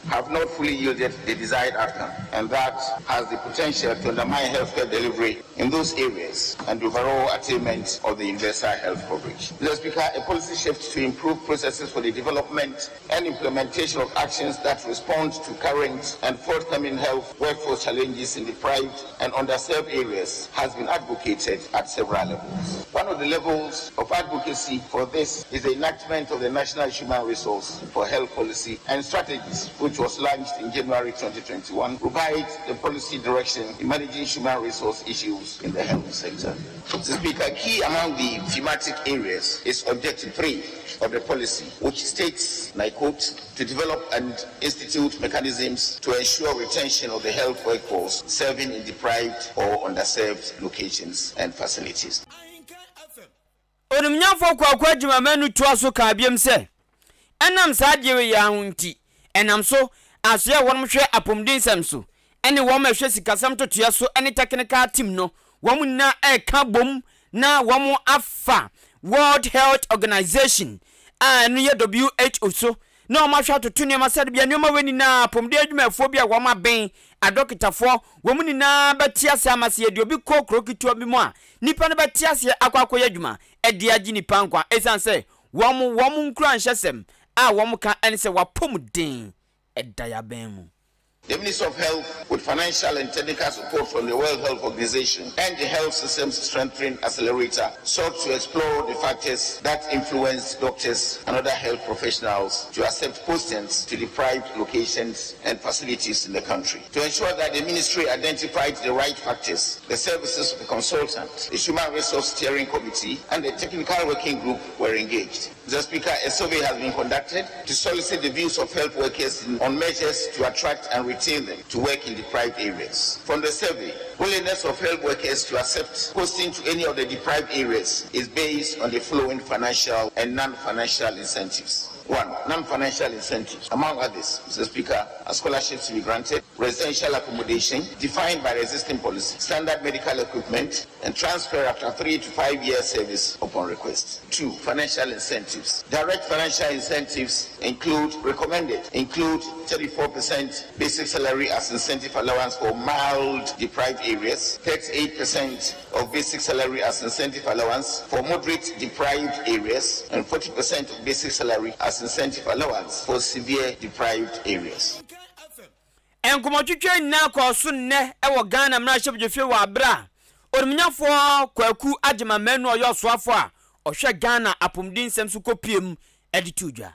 S10: have not fully yielded the desired outcome, and that has the potential to undermine healthcare delivery in those areas and overall attainment of the universal health coverage. Mr. Speaker, a policy shift to improve processes for the development and implementation of actions that respond to current and forthcoming health workforce challenges in deprived and underserved areas has been advocated at several levels. One of the levels of advocacy for this is the enactment of the National Human Resource for Health Policy and Strategies, which was launched in January 2021, provides the policy direction in managing human resource issues in the health sector. Mr. Speaker, key among the thematic areas is Objective 3 of the policy, which states, and I quote, to develop and institute mechanisms to ensure retention of the health workforce serving in deprived or underserved locations and facilities.
S1: Onimnyamfoɔ Kwaku Agyemang Manu toaa so kaa biom sɛ, Ɛnam saa adeɛ wei ara ho nti, ɛnam so asoɛe a wɔnom hwɛ apɔmuden nsɛm so ne wɔn a ɛhwɛ sikasɛm ntotoeɛ so ne technical team no wɔn nyinaa reka bom na wɔn afa World Health Organization a ɛno yɛ WHO so na wɔn ahwɛ atoto nneɛma sɛde bia nneɛma wei nyinaa apɔmuden adwumayɛfoɔ bi a wɔn aben adɔkitafoɔ wɔn nyinaa bɛte aseɛ ama sɛ yɛde obi kɔ kuro ketewa bi mu a nipa no bɛte aseɛ akɔ akɔyɛ adwuma de agye nipa nkwa ɛsiane sɛ wɔn wɔn nkuranhyɛsɛm a wɔn ka ɛne sɛ wapɔmuden da yɛn abɛn mu.
S10: The Ministry of Health, with financial and technical support from the World Health Organization and the Health Systems Strengthening Accelerator, sought to explore the factors that influence doctors and other health professionals to accept postings to deprived locations and facilities in the country. To ensure that the ministry identified the right factors, the services of the consultant, the Human Resource Steering Committee, and the Technical Working Group were engaged. Mr. Speaker, a survey has been conducted to solicit the views of health workers on measures to attract and retain. retain them to work in deprived areas. From the survey, willingness of health workers to accept posting to any of the deprived areas is based on the following financial and non-financial incentives. 1. Non-financial incentives. Among others, Mr. Speaker, are scholarships to be granted, residential accommodation defined by the existing policy, standard medical equipment, and transfer after 3 to 5 years service upon request. 2. Financial incentives. Direct financial incentives include recommended, include 34% basic salary as incentive allowance for mild deprived areas, 38% of basic salary as incentive allowance for moderate deprived areas, and 40% of basic salary as incentive allowance for severe deprived areas.
S1: Nkɔmmɔtwetwe nyinaa kɔɔ so nnɛ wɔ Ghana mmarahyɛbadwafie wɔ aberɛ a Onimunyafoɔ Kwaku Agyemang Manu a ɔyɛ ɔsoafoɔ a ɔhwɛ Ghana apomuden nsɛm so kɔpue mu de too dwa.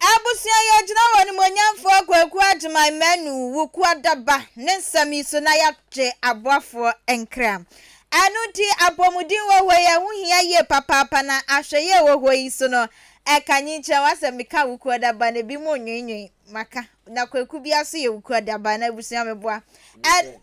S2: Abusua yi agyina wɔ Onimuonyamfoɔ Kwaku Agyemang Manu Wukuadaba ne nsɛm yi so na yɛagye aboafoɔ nkra. Ɛno nti apɔmuden wɔ hɔ yi ɛho hia yie papaapa na ahwɛyie wɔ hɔ yi so no ɛka nyinkyerɛ wasɛ meka Wukuadaba no ebi mo nwenwen maka na Kwaku bia so yɛ Wukuadaba na abusua meboa ɛno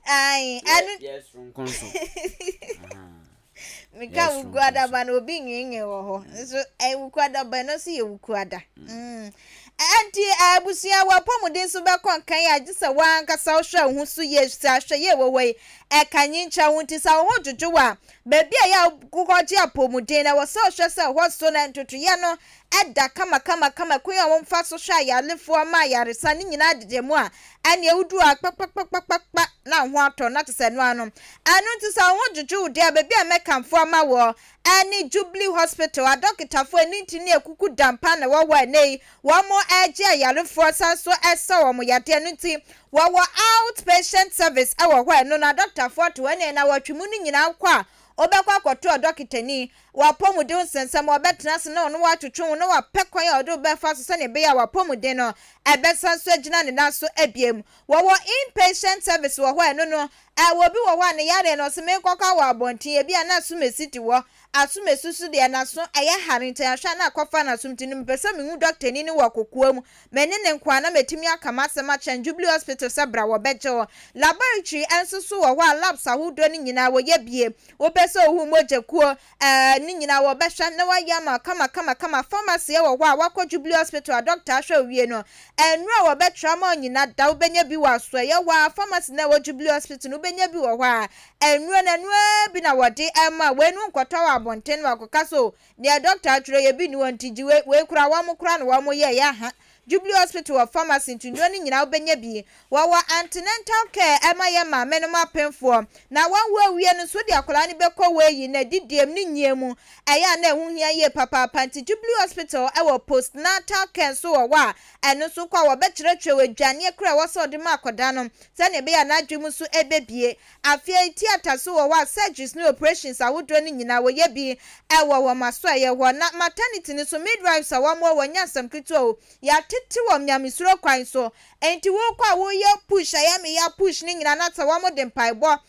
S2: Meka wukuada ba no obi nwiinwii wɔ hɔ nso ɛ wukuada ba no nso yɛ wukuada. Mm. Ɛnti abusua w'apɔmuden nso bɛkɔ nkan a gye sɛ w'ankasa wohwɛ wo ho so yie sɛ ahwɛyie wɔ hɔ yi ɛka nyinkyɛ ho nti sɛ wo ho dwodwo a baabi a yɛ a wokɔgye apɔmuden no ɛwɔ sɛ wohwɛ sɛ ɛhɔ so no ntotoeɛ no ɛda kamakamakama kwan a wɔfa so hwɛ ayarefoɔ ma ayaresa ne nyinaa deda mu a ɛneɛ woduru a kpakpakpakpakpa na wo ho atɔ na kyesɛ ɛno ara no. Ɛno nti sɛ wo ho dwodwo wo deɛ a baabi a mɛkamfo ama woɔ ɛne Jubilee Hospital, adɔkotafoɔ ani nti ne akuku dampa na ɛwɔ hɔ ɛnɛ yi, wɔn ɛregye ayarefoɔ san so ɛsa wɔn yadeɛ ɛno nti wɔwɔ out patient service ɛwɔ hɔ ɛno no adɔkotafoɔ te hɔ ɛneɛ nawɔtwe mu no nyinaa wokɔ a wobɛkɔ akɔto ɔdɔkotani W'apɔmuden nsɛnsɛm, ɔbɛtena ase na ɔne wo atwetwe wo na wapɛ kwan a ɔde wo bɛfa so sɛnea ɛbɛyɛ a w'apɔmuden no ɛbɛsan so agyina ne nan so abiem. Wɔwɔ in-patient service wɔ hɔ a ɛno no, ɛwɔ obi wɔ hɔ a ne yareɛ no ɔse menkɔka wɔ abɔnten, ebia na asomasi te hɔ, asomasi so deɛ n'aso ɛyɛ hare nti ahwɛ a na akɔfa n'asom nti no mepɛ sɛ mehu dɔktani no wɔ kokoa mu, me ne ne nkoa na matumi aka m'asɛm akyerɛ no, Jubilee Hospital sɛ bra wɔbɛgye wo. Laboratory nso so wɔ hɔ a labs ahodoɔ no nyinaa wɔyɛ bie. Wopɛ sɛ ohu mogya kuo ɛɛ ne nyinaa wɔbɛhwɛ na wɔayɛ ama wo kama kama kama. Pharmacy wɔ hɔ a woakɔ Jubilee Hospital a doctor ahwɛ wo wie no nnuro a wɔbɛtwerɛ ama wo nyinaa da wobɛnya bi wɔ asoɛeɛ hɔ ara. Pharmacy no a ɛwɔ Jubilee Hospital no wobɛnya bi wɔ hɔ a nnuro no ɛno ara bi na wɔde rema wo. Wei no wonkɔtɔ wɔ abɔnten na wakɔka sɛ o deɛ doctor atwerɛ yɛ bi nni hɔ nti gye wei, wei koraa wɔn koraa na wɔn yɛeɛ aha. Jubilee Hospital wɔ pharmacy nti nnuro no nyinaa wobɛnya bi. Wɔwɔ antenatal care ɛma yɛn maame nom apemfoɔ. Na wɔn wo awie no nso wode akwadaa no bɛkɔ weighing na adidiem ne nyie mu. Ɛyɛ a na ɛho hia yie papaapa nti Jubilee Hospital wɔ postnatal care nso wɔ hɔ a ɛno nso wokɔ a wɔbɛkyerɛkyerɛ wo aduaneɛ koro a ɛwɔ sɛ wɔde ma akwadaa no sɛdeɛ ɛbɛyɛ a n'adwene mu nso bɛbie. Afei theatre nso wɔ hɔ a surgeries ne operations ahodoɔ no nyinaa wɔyɛ bi wɔ wɔn asoɛeɛ hɔ. Na maternity no nso midwives a wɔn wɔ hɔ nyɛ asɛm ketewa o, yɛatete wɔn nyamesuro kwan so. Enti wokɔ a woyɛ push a ɛyɛ me ya push no nyinaa na sɛ wɔn de mpaebɔ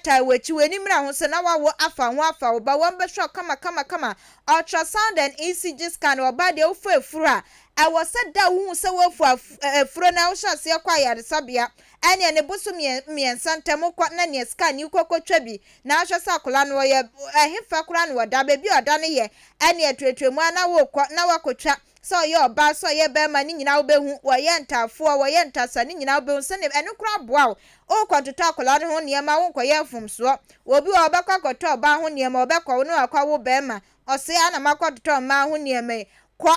S2: tae w'akyi, w'ani mmra ho sɛ na wawo afa ho afa wo ba, wɔn bɛhwɛ wo kama kama kama. Ultrasound and ECG scan ɔbaa deɛ wofa afuro a, ɛwɔ sɛ da a wohu sɛ woafu afuro no a wohyɛ aseɛ kɔ ayaresabea Ɛneɛ ne bosom mmiɛnsa ntam kɔ na neɛ scan yi kɔ kɔtwa bi na ahwɛ sɛ akwadaa no ɔyɛ ɛhefa koraa na ɔda baabi a ɔda no yɛ ɛneɛ tuatua mu ara na wokɔ na wakɔtwa sɛ ɔyɛ ɔbaa sɛ ɔyɛ barima ne nyinaa wobɛhu wɔyɛ ntaafoɔ wɔyɛ ntasa ne nyinaa wobɛhu sɛdeɛ ɛno koraa boa wo wokɔtotɔ akwadaa no ho nneɛma wonkɔyɛ mfomsoɔ obi wɔ hɔ ɔbɛkɔ akɔtɔ ɔbaa ho nneɛma ɔbɛkɔ wo na wakɔ awo barima ɔse a na makɔtotɔ mmaa ho nneɛma yi kɔ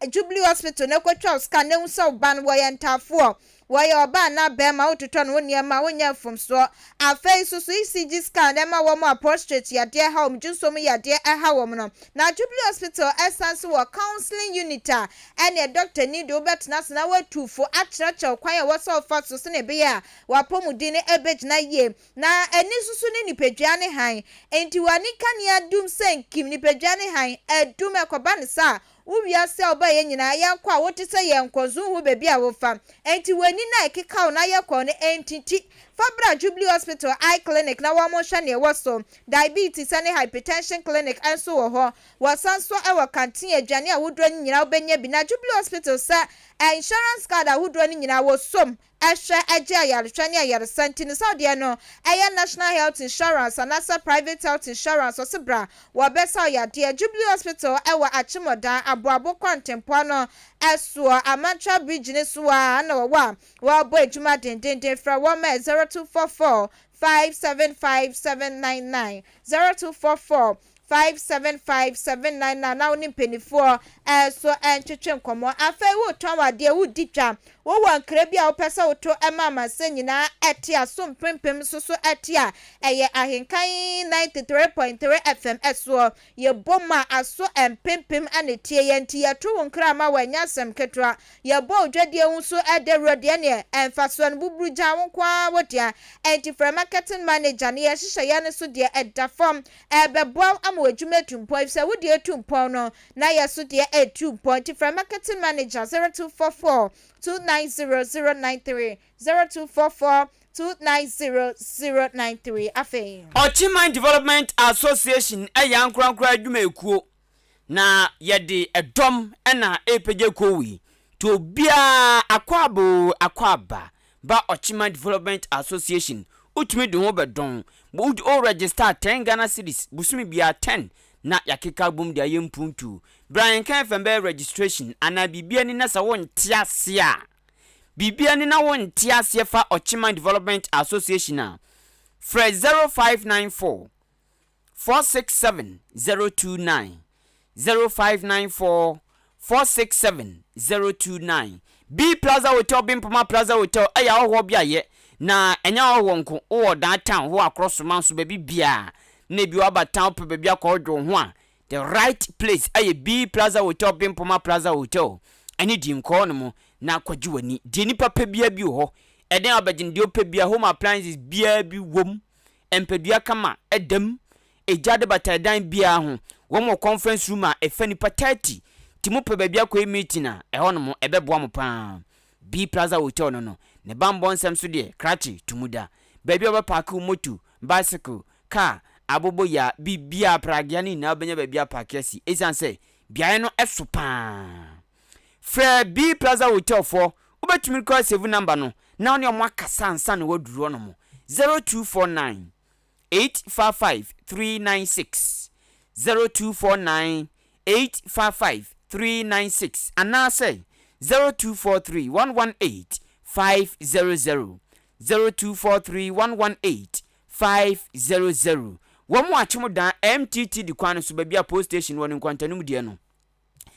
S2: Jubilee Hospital na kotwa wo scan na hu sɛ wo ba no wɔyɛ ntaafoɔ, wɔyɛ ɔbaa anaa bɛɛma, wototɔ ne ho nneɛma a wonyɛ mfomsoɔ. Afei nso so ECG scan na ɛma wɔn a prostrate yadeɛ ha wɔn, dwonsɔ mu yadeɛ ɛha wɔn no. Na Jubilee Hospital ɛsan nso wɔ counseling unit a ɛneɛ dɔktani de wo bɛtena ase na watu fo akyerɛkyerɛ wo kwan a ɛwɔ sɛ wofa so sɛdeɛ ɛbɛyɛ a w'apɔmuden no ɛbɛgyina yie. Na ani nso so ne nipadua ne hann. Enti w'ani kanea dum sɛ nkim, nipadua ne hann, adum, ɛkɔba no saa a, Wo wiase a wobaeɛ nyinaa yɛnkɔ a wote sɛ yɛnkɔ nso wonhu baabi a wofa. Enti w'ani no a ɛkeka wo na ayɛ kɔɔ no ɛntiti. Fa bra Jubilee Hospital Eye Clinic na wɔn nhwɛ nea ɛwɔ so. Diabetes ne Hypertension Clinic nso wɔ hɔ. Wɔsan nso wɔ canteen aduane ahodoɔ no nyinaa wobɛnya bi. Na Jubilee Hospital sɛ insurance card ahodoɔ no nyinaa wɔsom. hwɛ gye ayarehwɛ ne ayaresa nti no sɛ wodeɛ no ɛyɛ National Health Insurance anaasɛ Private Health Insurance ɔse bra wɔbɛsa wo yadeɛ. Jubilee Hospital wɔ Akyemɔdan, Aboabo kwantempɔn no soɔ, Amantra Bridge no so ara na wɔwɔ a wɔrebɔ adwuma dendenden. Frɛ wɔn ɛ 0244 575 799, 0244 575 799 na wo ne mpanimfoɔ nso ntwetwe nkɔmmɔ. Afei woretɔn adeɛ, woredi dwa, wowɔ nkra bi a wopɛ sɛ woto ma amansan nyinaa te a, so mpempem nso so te a, ɛyɛ Ahenkan 93.3 FM soɔ. Yɛbɔ mu a, aso mpempem na ɛtie yɛn, nti yɛto wo nkra ma wo, ɛnyɛ asɛm ketewa. Yɛbɔ wo dwadie ho nso dawuro deɛ neɛ mfasoɔ no buburu gyaa wo nko ara wo dea. Ɛnti frɛ marketing manager no, yɛn nhyehyɛeɛ no so deɛ ɛda fam. Ɛbɛboa wo ama w'adwuma atu mpɔn efisɛ wo deɛ etu mpɔn no na yɛ so deɛ ɛretu mpɔn nti frɛ marketing manager 0244 290 093 0244 290 093 Afei.
S1: Ɔkyeman Development Association yɛ ankorankoro adwumayɛkuo na yɛde ɛdɔm na ɛrepagya kuo wei nti obiara akwaaba oo akwaaba ba Ɔkyeman Development Association wotumi de ho bɛdɔn wo register 10 Ghana cedis bosome biara 10 na yɛakeka abom de ayɛ mpuntuo. Bra yɛn kan fam bɛyɛ registration anaa biribi ani na sɛ wonte aseɛ a biribi ani na wonte aseɛ fa Ɔkyeman Development Association a frɛ 0594 467 029, 0594 467 029. B Plaza Hotel Bempoma Plaza Hotel yɛ ahɔhoɔ beaeɛ, na ɛnyɛ ahɔhoɔ nko, wowɔ daa town hɔ akorɔsoma nso baabi biara na ebi waba town wopɛ baabi akɔ wodwo wo ho a, the right place yɛ B Plaza Hotel Bempoma Plaza Hotel ɛne di nkɔɔ no mo na kɔgye w'ani. Deɛ nipa pɛ biara bi wɔ hɔ, ɛdɛn a wobɛgye no deɛ wopɛ biara home appliances biara bi wom. Mpadua kama da mu. Egya de bata ɛdan biara ho. Wɔn wɔ conference room a ɛfa nnipa 30. Nti mo pɛ baabi akɔyɛ meeting a, ɛhɔ nom ɛbɛboa mo paa. B Plaza Hotel no no, ne banbɔ nsɛm so deɛ, krakye to mu da. Baabi a wobɛpaake wo moto, bicycle, car, aboboyaa, biribiara, pragea no nyinaa wobɛnya baabi apaake asi esiane sɛ beaeɛ no so paa. Frɛ B Plaza Hotel foɔ, wobɛtumi koraa save number no na wo ne wɔn akasa ansa na woaduru hɔnom, 0249 855 396, 0249 855 396 anaasɛ 0243 118 500, 0243 118 500. Wɔn wɔ Akyem Dan MTT di kwan no so baabi a police station wɔ no nkwantanum deɛ no.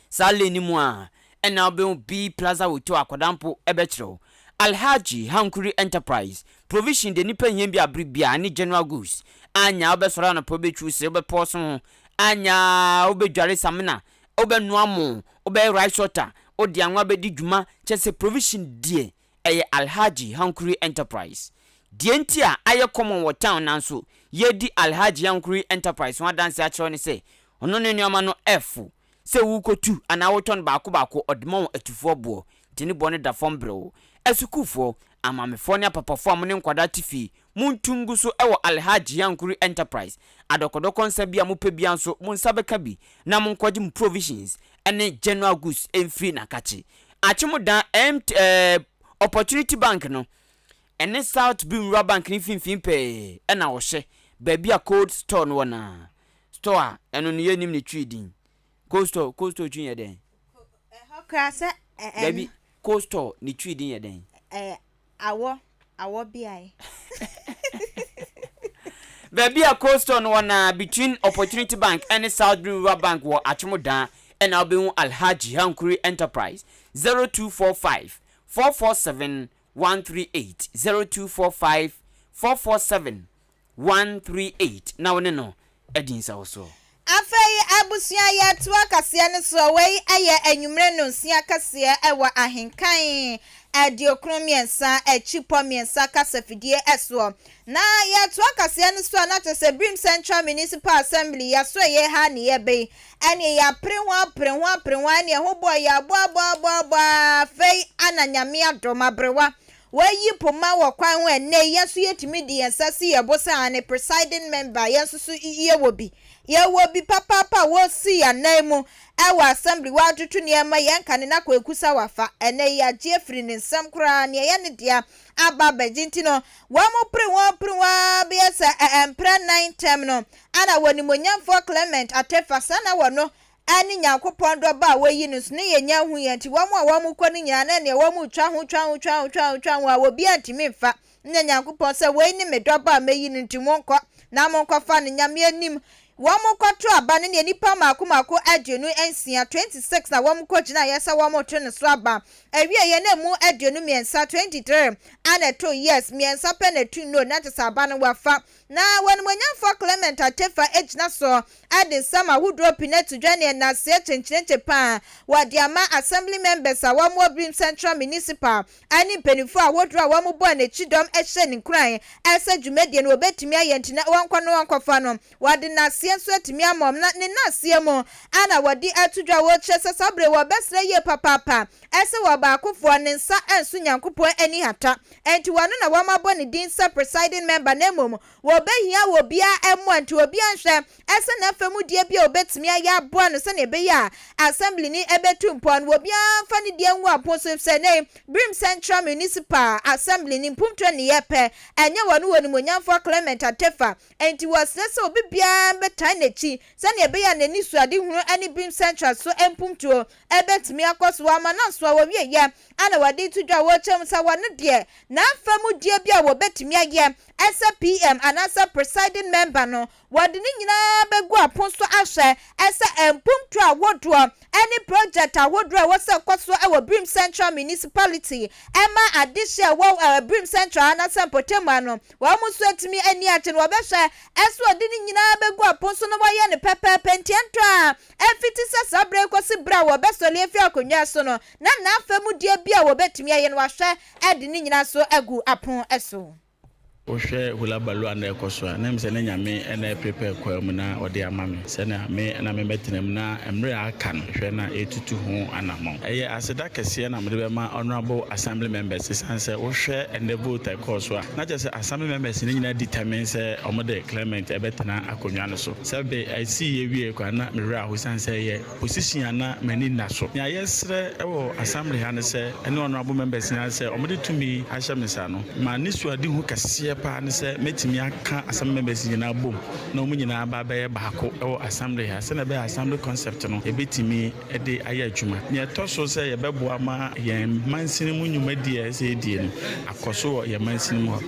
S1: Saa lane no mu a ɛna wobɛhu B Plaza Hotel akwadaa mpo ɛbɛkyerɛ wo. Alhaji Hankuri Enterprise, provision deɛ nipa hia bi abere biara ne general goods. Anya wobɛsɔre anɔpa wobɛtwiw se wobɛpɔɔso ho, anya wobɛdware samina, wobɛnoa mo, wobɛyɛ rice water, wode anwa bɛdi dwuma, kyerɛ sɛ provision deɛ ɛyɛ Alhaji Hankuri Enterprise. Deɛ nti a ayɛ common wɔ town nanso yɛredi Alhaji Hankuri Enterprise ho adanseɛ akyerɛ wo ne sɛ ɔno ne nnoɔma no ɛfo sɛ worekɔtu anaa wotɔ no baako baako ɔde ma wo atufoɔ boɔ nti ne boɔ no da fam brɛoo. Asukuufoɔ, amaamefoɔ ne apapafoɔ a mo ne nkwadaa te fie montu ngu so wɔ Alhaji Hankuri Enterprise. Adɔkɔdɔkɔ nsa bi a mopɛ biara nso mo nsa bɛka bi na monkɔgye mo provisions ne general goods mfiri n'akakye. Akyem Dan Mt eh, Opportunity Bank no, ɛne South Bi Nwura Bank no mfimfini pɛɛ na ɔhyɛ, baabi a cold store no wɔ no ara. Store a ɛno no yɛnnim ne twi din. Cold store, cold store twi yɛ dɛn?
S2: Ɛhɔ koraa sɛ ɛ ɛ.
S1: Dabi, cold store ne twi din yɛ dɛn?
S2: Ɛyɛ awɔ, awɔ beae.
S1: Baabi a cold store no wɔ no ara, between Opportunity Bank ne South Bi Rural Bank wɔ Akyem Dan na wobɛhu Alhaji Hankuri Enterprise, 0245 447 138, 0245 447 138 na wo ne no adi nsawɔsoɔ.
S2: Afei abusua yɛtoa kaseɛ no soɔ, wei yɛ anwumerɛ nnɔnsia kaseɛ wɔ Ahenkan 93 akyipɔ mmiɛnsa kasafidie soɔ. Na yɛtoa kaseɛ no so a na kyerɛ sɛ Birim Central Municipal Assembly yɛasoɛyɛ ha ne yɛbɛ yi ɛneɛ yɛapere ho apere ho apere ho ɛneɛ ho bɔɔ yɛabɔ abɔ abɔ abɔ ara afei ana Nyame adom aberewa. Wɔayi poma wɔ kwan ho ɛnnɛ yi, yɛn nso yɛtumi de yɛn nsa si yɛn bo sɛ aane, presiding member, yɛn nso so yɛwɔ bi. Yɛwɔ bi papaapa a wɔresi yɛn anan mu wɔ assembly, wɔatoto nneɛma, yɛn kane na Kwaku sa wafa. Ɛnnɛ yi yɛagye afiri ne nsam koraa, nea ɛyɛ ne dea aba abɛgye nti no, wɔpere wɔn pere wɔn ara bɛyɛ sɛ mprɛ nnan ntam no, ana wɔ Onimuonyamfoɔ Clement Atefa, saa na wɔ no ne Nyankopɔn dɔ ba a woyi no nso ne yɛnya hu yɛn nti wɔn a wɔn kɔ no nyinaa na neɛ wɔn retwa ho twa ho twa ho twa ho twa ho a obiara ntumi mfa nyɛ Nyankopɔn sɛ wei ne me dɔ ba a mɛyi no nti monkɔ na monkɔfa no Nyame anim wɔn kɔto aba no neɛ nnipa mmaako mmaako 26, 26 na wɔn kɔ gyinaeɛ sɛ wɔn reto ne so aba awieɛ na ɛmu 23, 23 ana ɛto yes mmiɛnsa pɛ na ɛto no na kyɛ sɛ aba no wafa Na W'animuonyamfoɔ Clement Atefa gyina so de nsɛm ahodoɔ pii no ato dwa ne nnaseɛ kyenkyerenkye pa a wɔde ama Assembly members a wɔn wɔ Birim Central Municipal ne mpaninfoɔ ahodoɔ a wɔn bɔɔ n'akyi dɔm hyɛɛ no nkuran sɛ dwumadie no wɔbɛtumi ayɛ nti na wɔnkɔ na wɔnkɔfa no. Wɔde nnaseɛ nso atumi ama wɔn na ne nnaseɛ mu a na wɔde ato dwa wɔkyerɛ sɛ saa berɛ yi wɔbɛsrɛ yie papaapa sɛ wɔ ɔbaakofoɔ ne nsa nso Nyankopɔn ani hata Enti wɔno na wɔabɔ ne din sɛ presiding member na mmom wɔbɛhia obiara mmoa nti obiara nhwɛ sɛ n'afamudeɛ bi a ɔbɛtumi ayɛ aboa no sɛdeɛ ɛbɛyɛ a assembly no bɛtu mpɔn no obiara mfa ne deɛ ngu apon so efisɛ nnɛ yi Birim Central Municipal Assembly no mpuntuo nneyɛɛ pɛ ɛnyɛ wɔn wɔ Onimuonyamfoɔ Clement Atefa enti wɔsrɛ sɛ obi biara mbɛtae n'akyi sɛdeɛ ɛbɛyɛ a n'anisuadehunu ne Birim Central so mpuntuo ɛbɛtumi akɔ so ama no aso a wɔwieɛ a na wɔde reto dwa a wɔrekyerɛ mu sɛ wɔno deɛ n'afa mu deɛ bi a wɔbɛtumi ayɛ sɛ PM anaasɛ presiding member no wɔde ne nyinaa bɛgu apon so ahwɛ sɛ mpuntuo ahodoɔ ne project ahodoɔ a ɛwɔ sɛ ɛkɔ so wɔ Birim Central Municipality ɛma adehyeɛ a ɛwɔ Birim Central anaasɛ mpɔtamu ano wɔn nso atumi ani agye no wɔbɛhwɛ sɛ wɔde ne nyinaa bɛgu apon so na wɔayɛ no pɛpɛɛpɛ ntiantoa a Ɛfiti sɛ saa berɛ yi kɔsi berɛ a wɔbɛsɔre afiri akonnwa so no, na n'afamudeɛ bi a wɔbɛtumi ayɛ no wahwɛ de ne nyinaa so agu apono so.
S11: Wohwɛ hula baloo a na ɛkɔ so a, na ɛm sɛ na Nyame na ɛreprepare kwan mu na ɔde ama me sɛnea me na memmɛtena mu na mmerɛ a aka no hwɛ na ɛretutu ho anammɔn. Ɛyɛ aseda kɛseɛ na mede bɛma Honourable Assembly Members ɛsiane sɛ wohwɛ ɛnnɛ vote a ɛkɔɔ so a, na kyerɛ sɛ Assembly Members no nyinaa determine sɛ wɔde Clement ɛbɛtena akonnwa no so. Sɛ be ɛsii yɛ wiee koraa na me werɛ ahow esiane sɛ ɛyɛ position a na m'ani nna so. Nea yɛsrɛ wɔ assembly ha ne sɛ, ɛne honourable members nyinaa sɛ wɔde tumi ahyɛ me nsa no, m'anisoadehu kɛseɛ paa ne sɛ mɛtumi aka assembly members nyinaa abom na wɔn nyinaa aba abɛyɛ baako wɔ assembly ha sɛnea ɛbɛyɛ a assembly concept no yɛbɛtumi de ayɛ adwuma. Nea ɛtɔ so sɛ yɛbɛboa ma yɛn mansini mu nnwumadie a ɛsɛ sɛ yɛdie no akɔ so wɔ yɛn mansini mu hɔ.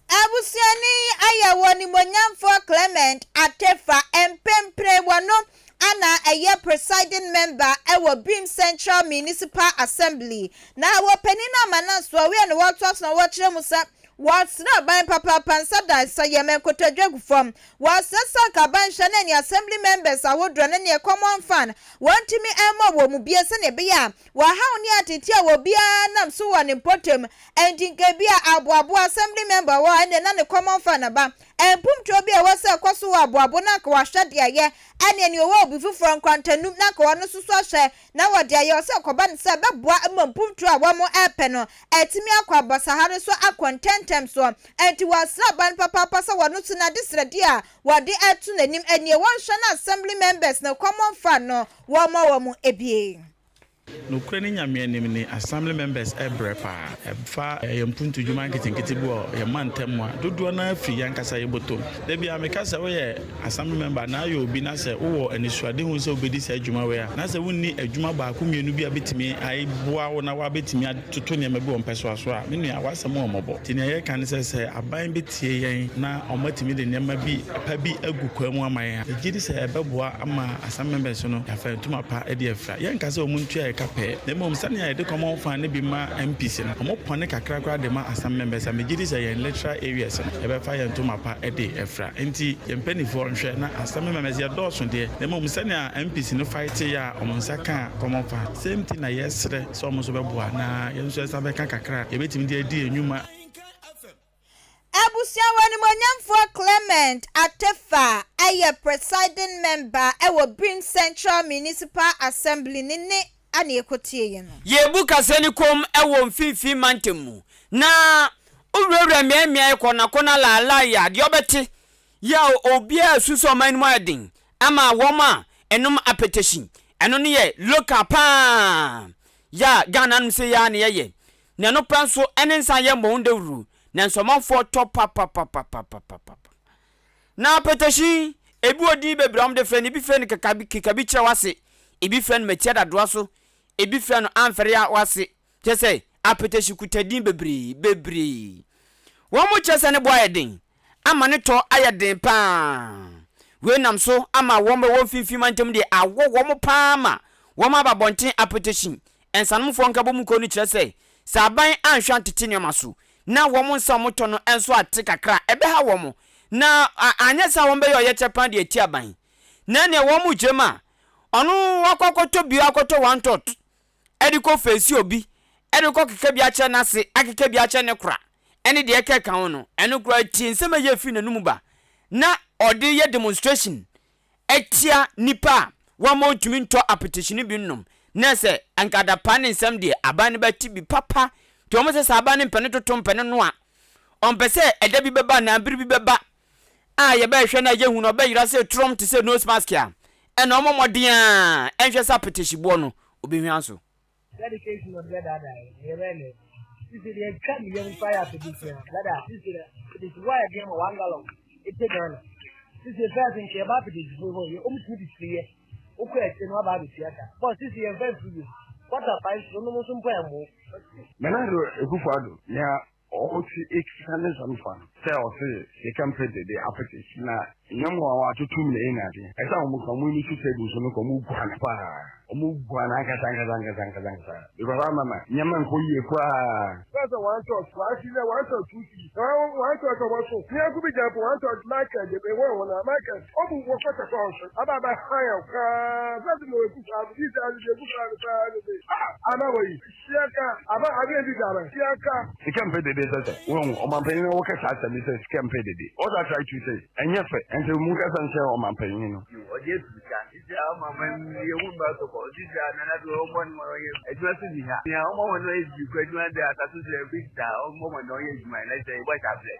S2: Abusuani yi ayɛ wɔ Onimuonyamfoɔ Clement Atefa mprempren wɔno ana ɛyɛ presiding member wɔ Birim Central Municipal Assembly na wɔ panin no amanansoɔ wei na wɔtoa so na wɔkyerɛ mu sɛ wɔsrɛ aban papaapa nsa da nsa yam nkotodwe gu fam wɔsrɛ sɛ anka aban nhwɛ na ɛne assembly members ahodoɔ ne neɛ common fund wɔntumi mmɔ wɔn mu bie sɛdeɛ ɛbɛyɛ a Wɔhaw ne ateetee a obiara nam so wɔ ne mpɔtam nti, nka ebia aboaboa assembly member wɔ hɔ a ɛnde na ne common fund aba. Mpomtoɔ bi a ɛwɔ sɛ ɛkɔ so wɔ aboabo na anka wahwɛ de ayɛ, ɛne nea ɔwɔ obi foforɔ nkwantanum na anka ɔno nso so ahwɛ na wɔde ayɛ. Ɔsɛ ɛkɔba no sɛ ɛbɛboa ma mpomtoɔ a wɔrepɛ no atumi akɔ abasaha no so akɔ ntɛmntɛm soɔ. Enti wɔasrɛ aban papaapa sɛ wɔno nso n'adesrɛdeɛ a wɔde reto n'anim nie, wɔnhwɛ na assembly members no common fund no wɔmmɔ wɔn bie.
S11: Nokorɛ ne Nyame anim ni, Assembly members brɛ paa. Ɛfa yɛn mpuntu dwuma nketenkete bi wɔ yɛn mantam mu a, dodoɔ no ara firi yɛn ankasa yɛn bɔtɔm. Da biara meka sɛ woyɛ Assembly member anaa woyɛ obi na sɛ wowɔ anisoadehu sɛ wobɛdi saa adwuma wei a, na sɛ wonni adwuma baako mmienu bi a bɛtumi aboa wo na woabɛtumi atoto nneɛma bi wɔ mpɛsoa so a, me nua, w'asɛm wɔ mmɔbɔ. Nti nea yɛreka ne sɛ, sɛ aban bɛtie yɛn na wɔatumi de nneɛma bi pa bi agu kwan mu ama yɛn a, megye di sɛ ɛbɛboa ama Assembly members no yɛafa ntoma pa de afira. Yɛnka sɛ wɔn ntua yɛ ka pɛɛ, na mmom sɛnea yɛde common fund no bi ma MPs no, wɔpɔne kakra koraa de ma Assembly members a, megye di sɛ yɛn electoral areas no, yɛbɛfa yɛn ntoma pa de afira. Enti yɛn mpanimfoɔ nhwɛ na Assembly members, yɛdɔɔso deɛ, na mmom sɛnea MPs no fighte yɛ a wɔn nsa kaa common fund, same thing na yɛsrɛ sɛ wɔn nso bɛboa na yɛn nso yɛn nsa bɛka kakra a yɛbɛtumi de adi yɛn nnwuma.
S2: Abusua wɔ Animuonyamfoɔ Clement Atefa yɛ Presiding Member wɔ Birim Central Municipal Assembly ne ne. na yɛkɔtieeɛ no.
S1: Yɛrebu kaseɛ no komm wɔ mfimfini mantam mu, na wowurawura mmeaemmeae kɔnakɔna laalae a, deɛ wobɛte yɛ a obiara resu sɛ ɔman no mu ayɛ den ama wɔn a ɛnom apɛtɛhyi. Ɛno no yɛ local pa ara yɛ a Ghana nom sei ara na yɛyɛ. Na ɛno pɛ nso ɛne nsa yɛ mmɔho dawuru, nanso ɔmanfoɔ tɔ papapapapapapa. Na apɛtɛhyi, ebi wɔ din bebree a wɔde frɛ no, ebi frɛ no kekabi, kekabi kyerɛ w'ase, ebi frɛ no matia dadoa so, ebi frɛ no amfɛre a w'ase. Kyerɛ sɛ, apɛtɛhyi kuta din bebree, bebree. Wɔn kyerɛ sɛ ne bo ayɛ den, ama ne tɔ ayɛ den paa. Wei nam so ama wɔn a ɛwɔ mfimfini mantam deɛ awɔ wɔn paa ma wɔn aba abɔnten apɛtɛhyi. Nsanomfoɔ nkabom kuo no kyerɛ sɛ, sɛ aban anhwɛ antete nneɛma so na wɔn nsa a wɔtɔ no nso ate kakra a, ɛbɛha wɔn, na anyɛ saa a wɔbɛyɛ ɔyɛkyerɛ paa de atia aban. Na ɛnneɛ wɔn gyina mu a, ɔno wakɔ akɔtɔ bi akɔtɔ one tot de kɔ feesi obi de kɔ keka bi akyerɛ n'ase, akeka bi akyerɛ ne kora, ɛne deɛ ɛkeka ho no, ɛno koraa tie nsɛm a ɛyɛ firi n'anum ba na ɔde yɛ demonstration atia nnipa a wɔmma ɔntumi ntɔ apetition no bi nnom, na sɛ anka adapaa ne nsɛm deɛ, aban no bɛte bi papa. Nti wɔn sɛ sɛ aban no mpɛ no toto mpɛ no noa, ɔmpɛ sɛ ɛda bi bɛba anaa bere bi bɛba a yɛbɛhwɛ na yɛhu no ɔbɛyera sɛ trɔm te sɛ nose mask a, ɛna ɔmmɔ mmɔden a ɛnhwɛ sɛ apetition boɔ no ɔbɛhwa so.
S12: Dedication na ɔde bɛdaadaa yɛn, na yɛbɛyɛ nɛ. Sisi deɛ atwa ne yam koraa yɛ apɛdisi a, dada, sisi dɛ, apɛdisi bo ayɛ den ma one gallon, ɛte Ghana. Sisi first nka yɛba apɛdisi fo hɔ, yɛ ɔmo tumi de firi yɛ, wokɔ akyire no waba abɛtua ka. Bɔ sisi yɛn fɛ mfiri bio, quarter five so nom nso mpo ɛmmo.
S13: Nana Addo Akufo Addo nea Ɔtse ekisa ne nsɛm fa no sɛ ɔse sika mpɛ dede apete na nyɛ mo a wɔatoto mu na ɛyɛ nade ɛsɛ a wɔn ka wɔn ani to table so no ka wɔn guan paa wɔn guan ankasa ankasa ankasa ankasa ankasa because ama ma nneɛma nkɔ yie koraa.
S14: Bẹ́ẹ̀ sɛ one church one cedi one church two cedi one church ɔwɔ so ní ẹkú bi jẹ́ one church Michael de ewé wọn na Michael ọmú wọ kọ́tà kọ́ ọ̀sẹ̀ abá abá hàn yẹn koraa fẹ́ẹ́ sẹ́ mo ekú fáa mi yìí sẹ́ ẹ́ ekú fáa mi paa mi sẹ́ ah àmà wọ̀ yìí.
S13: Sika mpɛ dede sɛ sɛ wohu ɔmanpanyin na wɔkɛ saa asɛm yi sɛ sika mpɛ dede what I try to say ɛnyɛ fɛ ɛnti mu nkasa nkyerɛ ɔmanpanyin no.
S15: Ɔde atu sika sisi a ɔma ma yɛ hu ba sɔkɔ sisi a nana do ɔmɔ no ɔyɛ adwuma so ni ha nea ɔmɔ wɔn no yɛ bi kɔ adwuma de asase so ɛbi da ɔmɔ wɔn na ɔyɛ adwuma na sɛ ɛbɔ ɛta brɛ.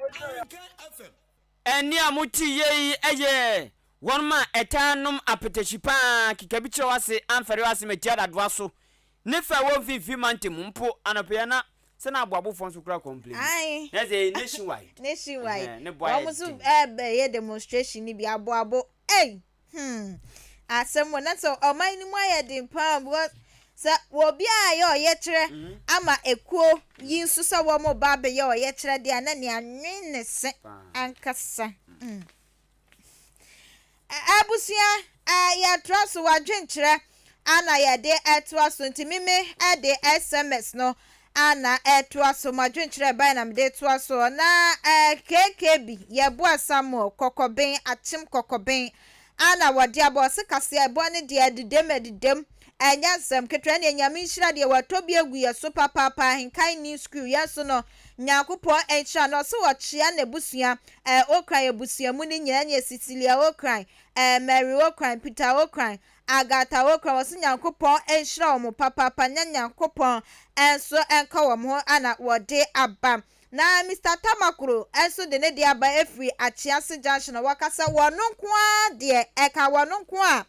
S1: Ɛnne a mote yei yɛ wɔn a ɛtaa nom apetahyi pa ara, keka bi kyerɛ w'ase, amfɛre w'ase matia dadoa so, ne fɛ wɔ mfimfini mantam mpo anɔpa yi na sɛ na aboabofoɔ nso kura complain
S2: Ae.
S1: na ɛsɛ nationwide
S2: Nationwide.
S1: Ɛhɛn, ne bo ayɛ
S2: Wɔn nso
S1: den.
S2: ɛbɛyɛ demonstration no bi aboabo. Ei! Hmm. Asɛm wɔ na sɛ ɔman no mu ayɛ den paa because sɛ obi a yɛ ɔyɛkyerɛ ama ekuo yi nso sɛ wɔn ba abɛyɛ ɔyɛkyerɛ deɛ a na nea nwen ne se ankasa. Mm. Abusua, yɛtoa so w'adwenkyerɛ ana yɛde ɛtoa so nti meme de SMS no ana ɛtoa so m'adwenkyerɛ ɛbae na mede toa so na KKB yɛboa Samuel kɔkɔben akyem kɔkɔben ana wɔde abɔ ɔse kaseɛ ɛbɔ ne deɛ ɛdedam ɛdedam ɛnyɛ asɛm ketewa ne nyame nhyira deɛ wɔatɔ bi agu yɛ so papaapa ahenkan ni sukuu yɛn so no Nyankopɔn nhyira no ɔse ɔkyea n'abusua eh Okran abusua mu no nyinaa ɛneɛ Cecilia Okran eh Mary Okran Peter Okran Agatha Okran ɔse Nyankopɔn nhyira wɔn papaapa na Nyankopɔn nso nka wɔn ho ana wɔde aba na Mister Tamaklo nso de ne deɛ aba ɛfiri Akyease Junction wɔkasa wɔno nko ara deɛ ɛka wɔno nko a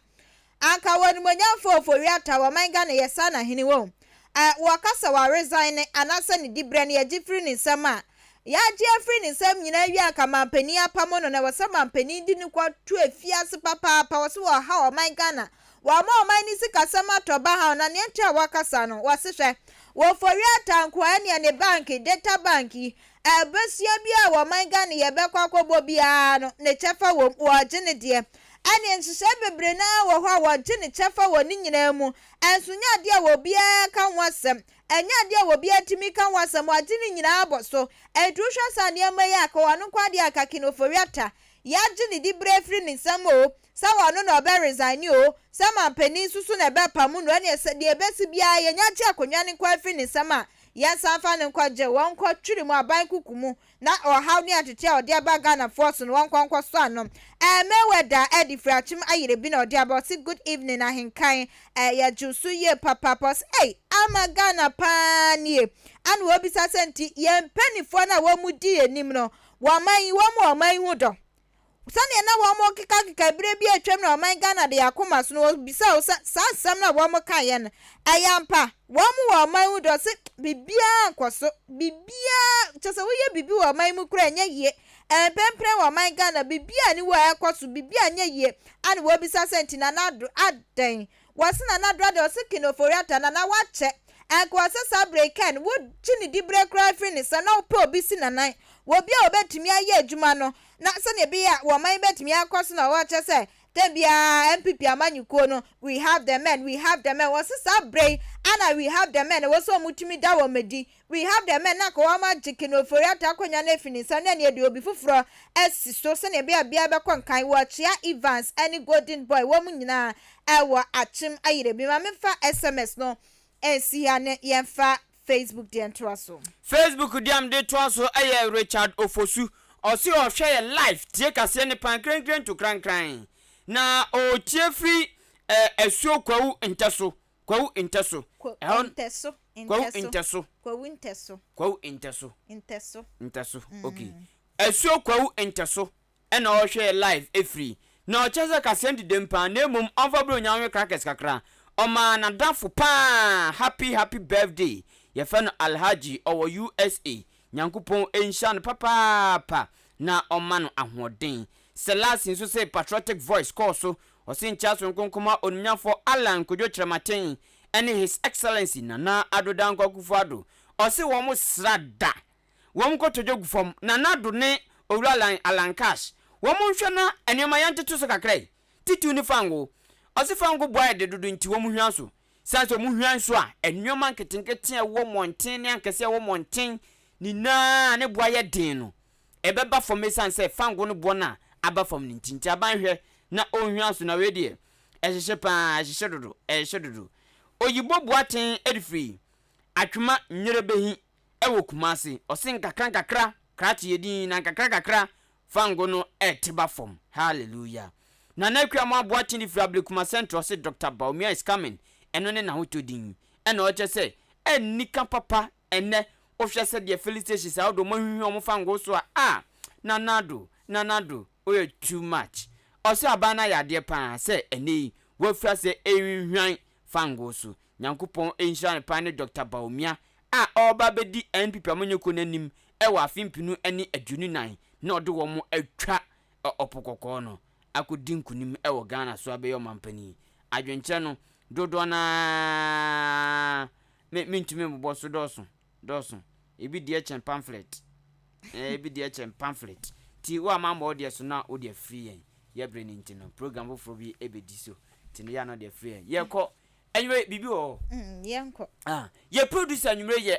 S2: Anka wɔ animuonyamfoɔ Ofori Atta wɔ ɔman Ghana yɛ saa na hene wɔ ɛ wɔ ka sɛ wa resigne anaasɛ ne dibrɛ no yɛgye firi ne nsam a yɛagye afiri ne nsam nyinaa wie anka manpanin apamo no na ɛwɔ sɛ manpanin de no kɔ to afiase papaapa wɔ se wɔ haw ɔman Ghana wɔ ama ɔman ne sikasɛm atɔ bahaw na neɛ nti a wɔ kasa no wɔ se hwɛ wɔ Ofori Atta nkoa ɛneɛ ne bank data bank yi Abusua biara a wɔ ɔman Ghana yɛbɛkɔ akɔbɔ biara no ne kyɛfa wɔ mu, wɔgye ne deɛ. Ɛneɛ nhyehyɛe bebree no ara wɔ hɔ a wɔgye ne kyɛfa wɔ ne nyinaa mu, ɛnso nyɛ adeɛ a obiara ka ho asɛm. Ɛnyɛ adeɛ a obiara tumi ka ho asɛm, wɔagye ne nyinaa abɔ so. Ɛnti wohwɛ saa nneɛma yi a, ka wɔn nko adeɛ a Kakin Ofori-Atta, yɛagye ne diberɛ afiri ne nsam oo, sɛ ɔno na ɔbɛ resigne oo, sɛ manpanin nso so na ɛbɛpamo no, ɛneɛ sɛ deɛ ɛbɛsi biara yɛnya gye akonnwa no nko ara firi ne nsam a, yɛnsan mfa no nkɔ jail, wɔnkɔ twere mu aban kuku mu na ɔhaw ne atete a ɔde aba Ghanafoɔ so no wɔnkɔ nkɔsɔ ano. Ɛɛ Mayweather ɛde firi akyem ayere bi na ɔde aba ɔse good evening ahenkan ɛɛ yɛgye wo so yie papaapa ɔse ei ama Ghana paa nie ana wɔbisa sɛ nti yɛn mpanifoɔ no a wɔn di yɛn anim no wɔn man yi wɔn wɔ ɔman yi ho dɔ Sɛdeɛ na wɔrekekakeka berɛ bi a atwam na ɔman Ghana de yɛn akoma so no, wɔbisa wo sɛ, saa asɛm no a wɔkaeɛ no, ɛyɛ ampa? Wɔn wɔ ɔman mu dɔ se biribiara nkɔ so, biribiara, kyerɛ sɛ woyɛ biribi wɔ ɔman mu koraa ɛnyɛ yie. Mprempren wɔ ɔman Ghana, biribiara nni hɔ a ɛrekɔ so, biribiara nyɛ yie. Ɛna wɔbisa sɛ, nti Nana Addo, adɛn? Wɔse Nana Addo adɛn? Ɔse Ken Ofori-Atta, Nana woakyɛ. Anka ɔsɛ saa berɛ yi Ken, wogye ne diberɛ koraa firi ne nsa na wopɛ obi si n'anan, wɔ obi a ɔbɛtumi ayɛ adwuma no na sɛdeɛ ɛbɛyɛ a wɔn man bɛtumi akɔ so na wɔakyerɛ sɛ tɛm biara NPP amanyɔkuo no we have the men, we have the men, wɔse saa berɛ yi ana we have the men ɛwɔ sɛ wɔtumi da wɔn adi, we have the men na anka wɔn agye Ken Ofori-Atta akonnwa no afiri ne nsam na ɛneɛ deɛ obi foforɔ asi so sɛdeɛ ɛbɛyɛ a obiara bɛkɔ nkan, wɔkyea Evans ne Golden Boy wɔn nyinaa ɛwɔ Akyem Ayerɛbi. Ma memfa SMS no nsi ha ne yɛmfa Facebook deɛ ntoa so.
S1: Facebook deɛ a mede toa so yɛ Richard Ofosu. Ɔse ɔhwɛ yɛ live tie kaseɛ ne pan krenkren to krankran. Na ɔretie firi eh, Asuo Kwawu Ntɛso. Kwawu Ntɛso.
S2: Ɛhɔ Ntɛso.
S1: Kwawu Ntɛso.
S2: Kwawu Ntɛso.
S1: Kwawu Ntɛso.
S2: Ntɛso.
S1: Ntɛso. Okay. Asuo Kwawu Ntɛso. Ɛna ɔhwɛɛ live ɛfiri na ɔkyɛ sɛ kaseɛ no dedem paa na mmom ɔmfa bronya nwe crackers kakra ɔmaa nadafo paa happy happy birthday yɛfɛ no Alhaji ɔwɔ USA Nyankopɔn nhyira no papaapa na ɔma no ahoɔden Selasi nso se patriotic voice kɔɔ so ɔse nkyea soronko nkɔma onimnyafoɔ Allan Kojo Kyerematen ɛne His Excellency Nana Addo Dankwa Akufo Addo ɔse wɔn sra da Wɔn nkotodwe gu fam. Nana Addo ne Owura Alan, Alan Cash, wɔn nhwɛ na nneɛma yɛntoto so kakra yi. Titiw ne fango. Ɔse fango bo ayɛ de dodo nti wɔn hwian so. Siane sɛ wɔn hwian so a, nneɛma nketenkete a ɛwɔ mmɔnten ne ankɛse a ɛwɔ mmɔnten nyinaa a ne bo ayɛ den no, ɛbɛba fam esiane sɛ fango no boɔ no a aba fam no nti. Nti aban hwɛ na ɔnhwian so na wei deɛ, ɛhyehye paa, ɛhyehye dodo, ɛhyehye dodo. Oyibo Boateng de firi Atwema Nyerebehi wɔ Kumasi. Ɔse nkakra nkakra krakye yɛ din na nkakra nkakra fango no ɛte ba fam. Hallelujah. Nana Akua Amoah Boakye de firi Ablekuma Central ɔse Doctor Bawumia is coming ɛno ne n'ahotɔ din. Ɛna ɔkyerɛ sɛ annika papa ɛnɛ wohwɛ sɛdeɛ filling stations ahodoɔ ɔmo ahwihwi ɔmo fango so a ah Nana Addo Nana Addo woyɛ too much. Ɔse aban no ayɛ adeɛ paa sɛ ɛnɛ yi wafiri aseɛ ɛrehwinhwan fango so. Nyankopɔn nhyira no paa ne Dɔkta Bawumia a ɔreba abɛdi NPP amanyɔkuo no anim wɔ afe mpenu ne 24 na ɔde wɔn atwa ɔpo kɔkɔɔ no akɔdi nkunim wɔ Ghana so abɛyɛ ɔmanpanin. Adwenkyerɛ no dodoɔ no ara me mentumi mmobɔ so dɔɔso dɔɔso. Ebi deɛ kyɛn pamphlet. Eh, ebi deɛ kyɛn pamphlet. Nti wo a mammɔ wo deɛ so na wode afiri yɛn. Yɛbrɛ no nti no program foforɔ bi ɛbɛdi so nti no yɛ a na wode afiri yɛn. Yɛkɔ Anwummerɛ biribi wɔ hɔ?
S2: Mm, yɛnkɔ.
S1: Ah, yɛ producer anwummerɛ yɛ.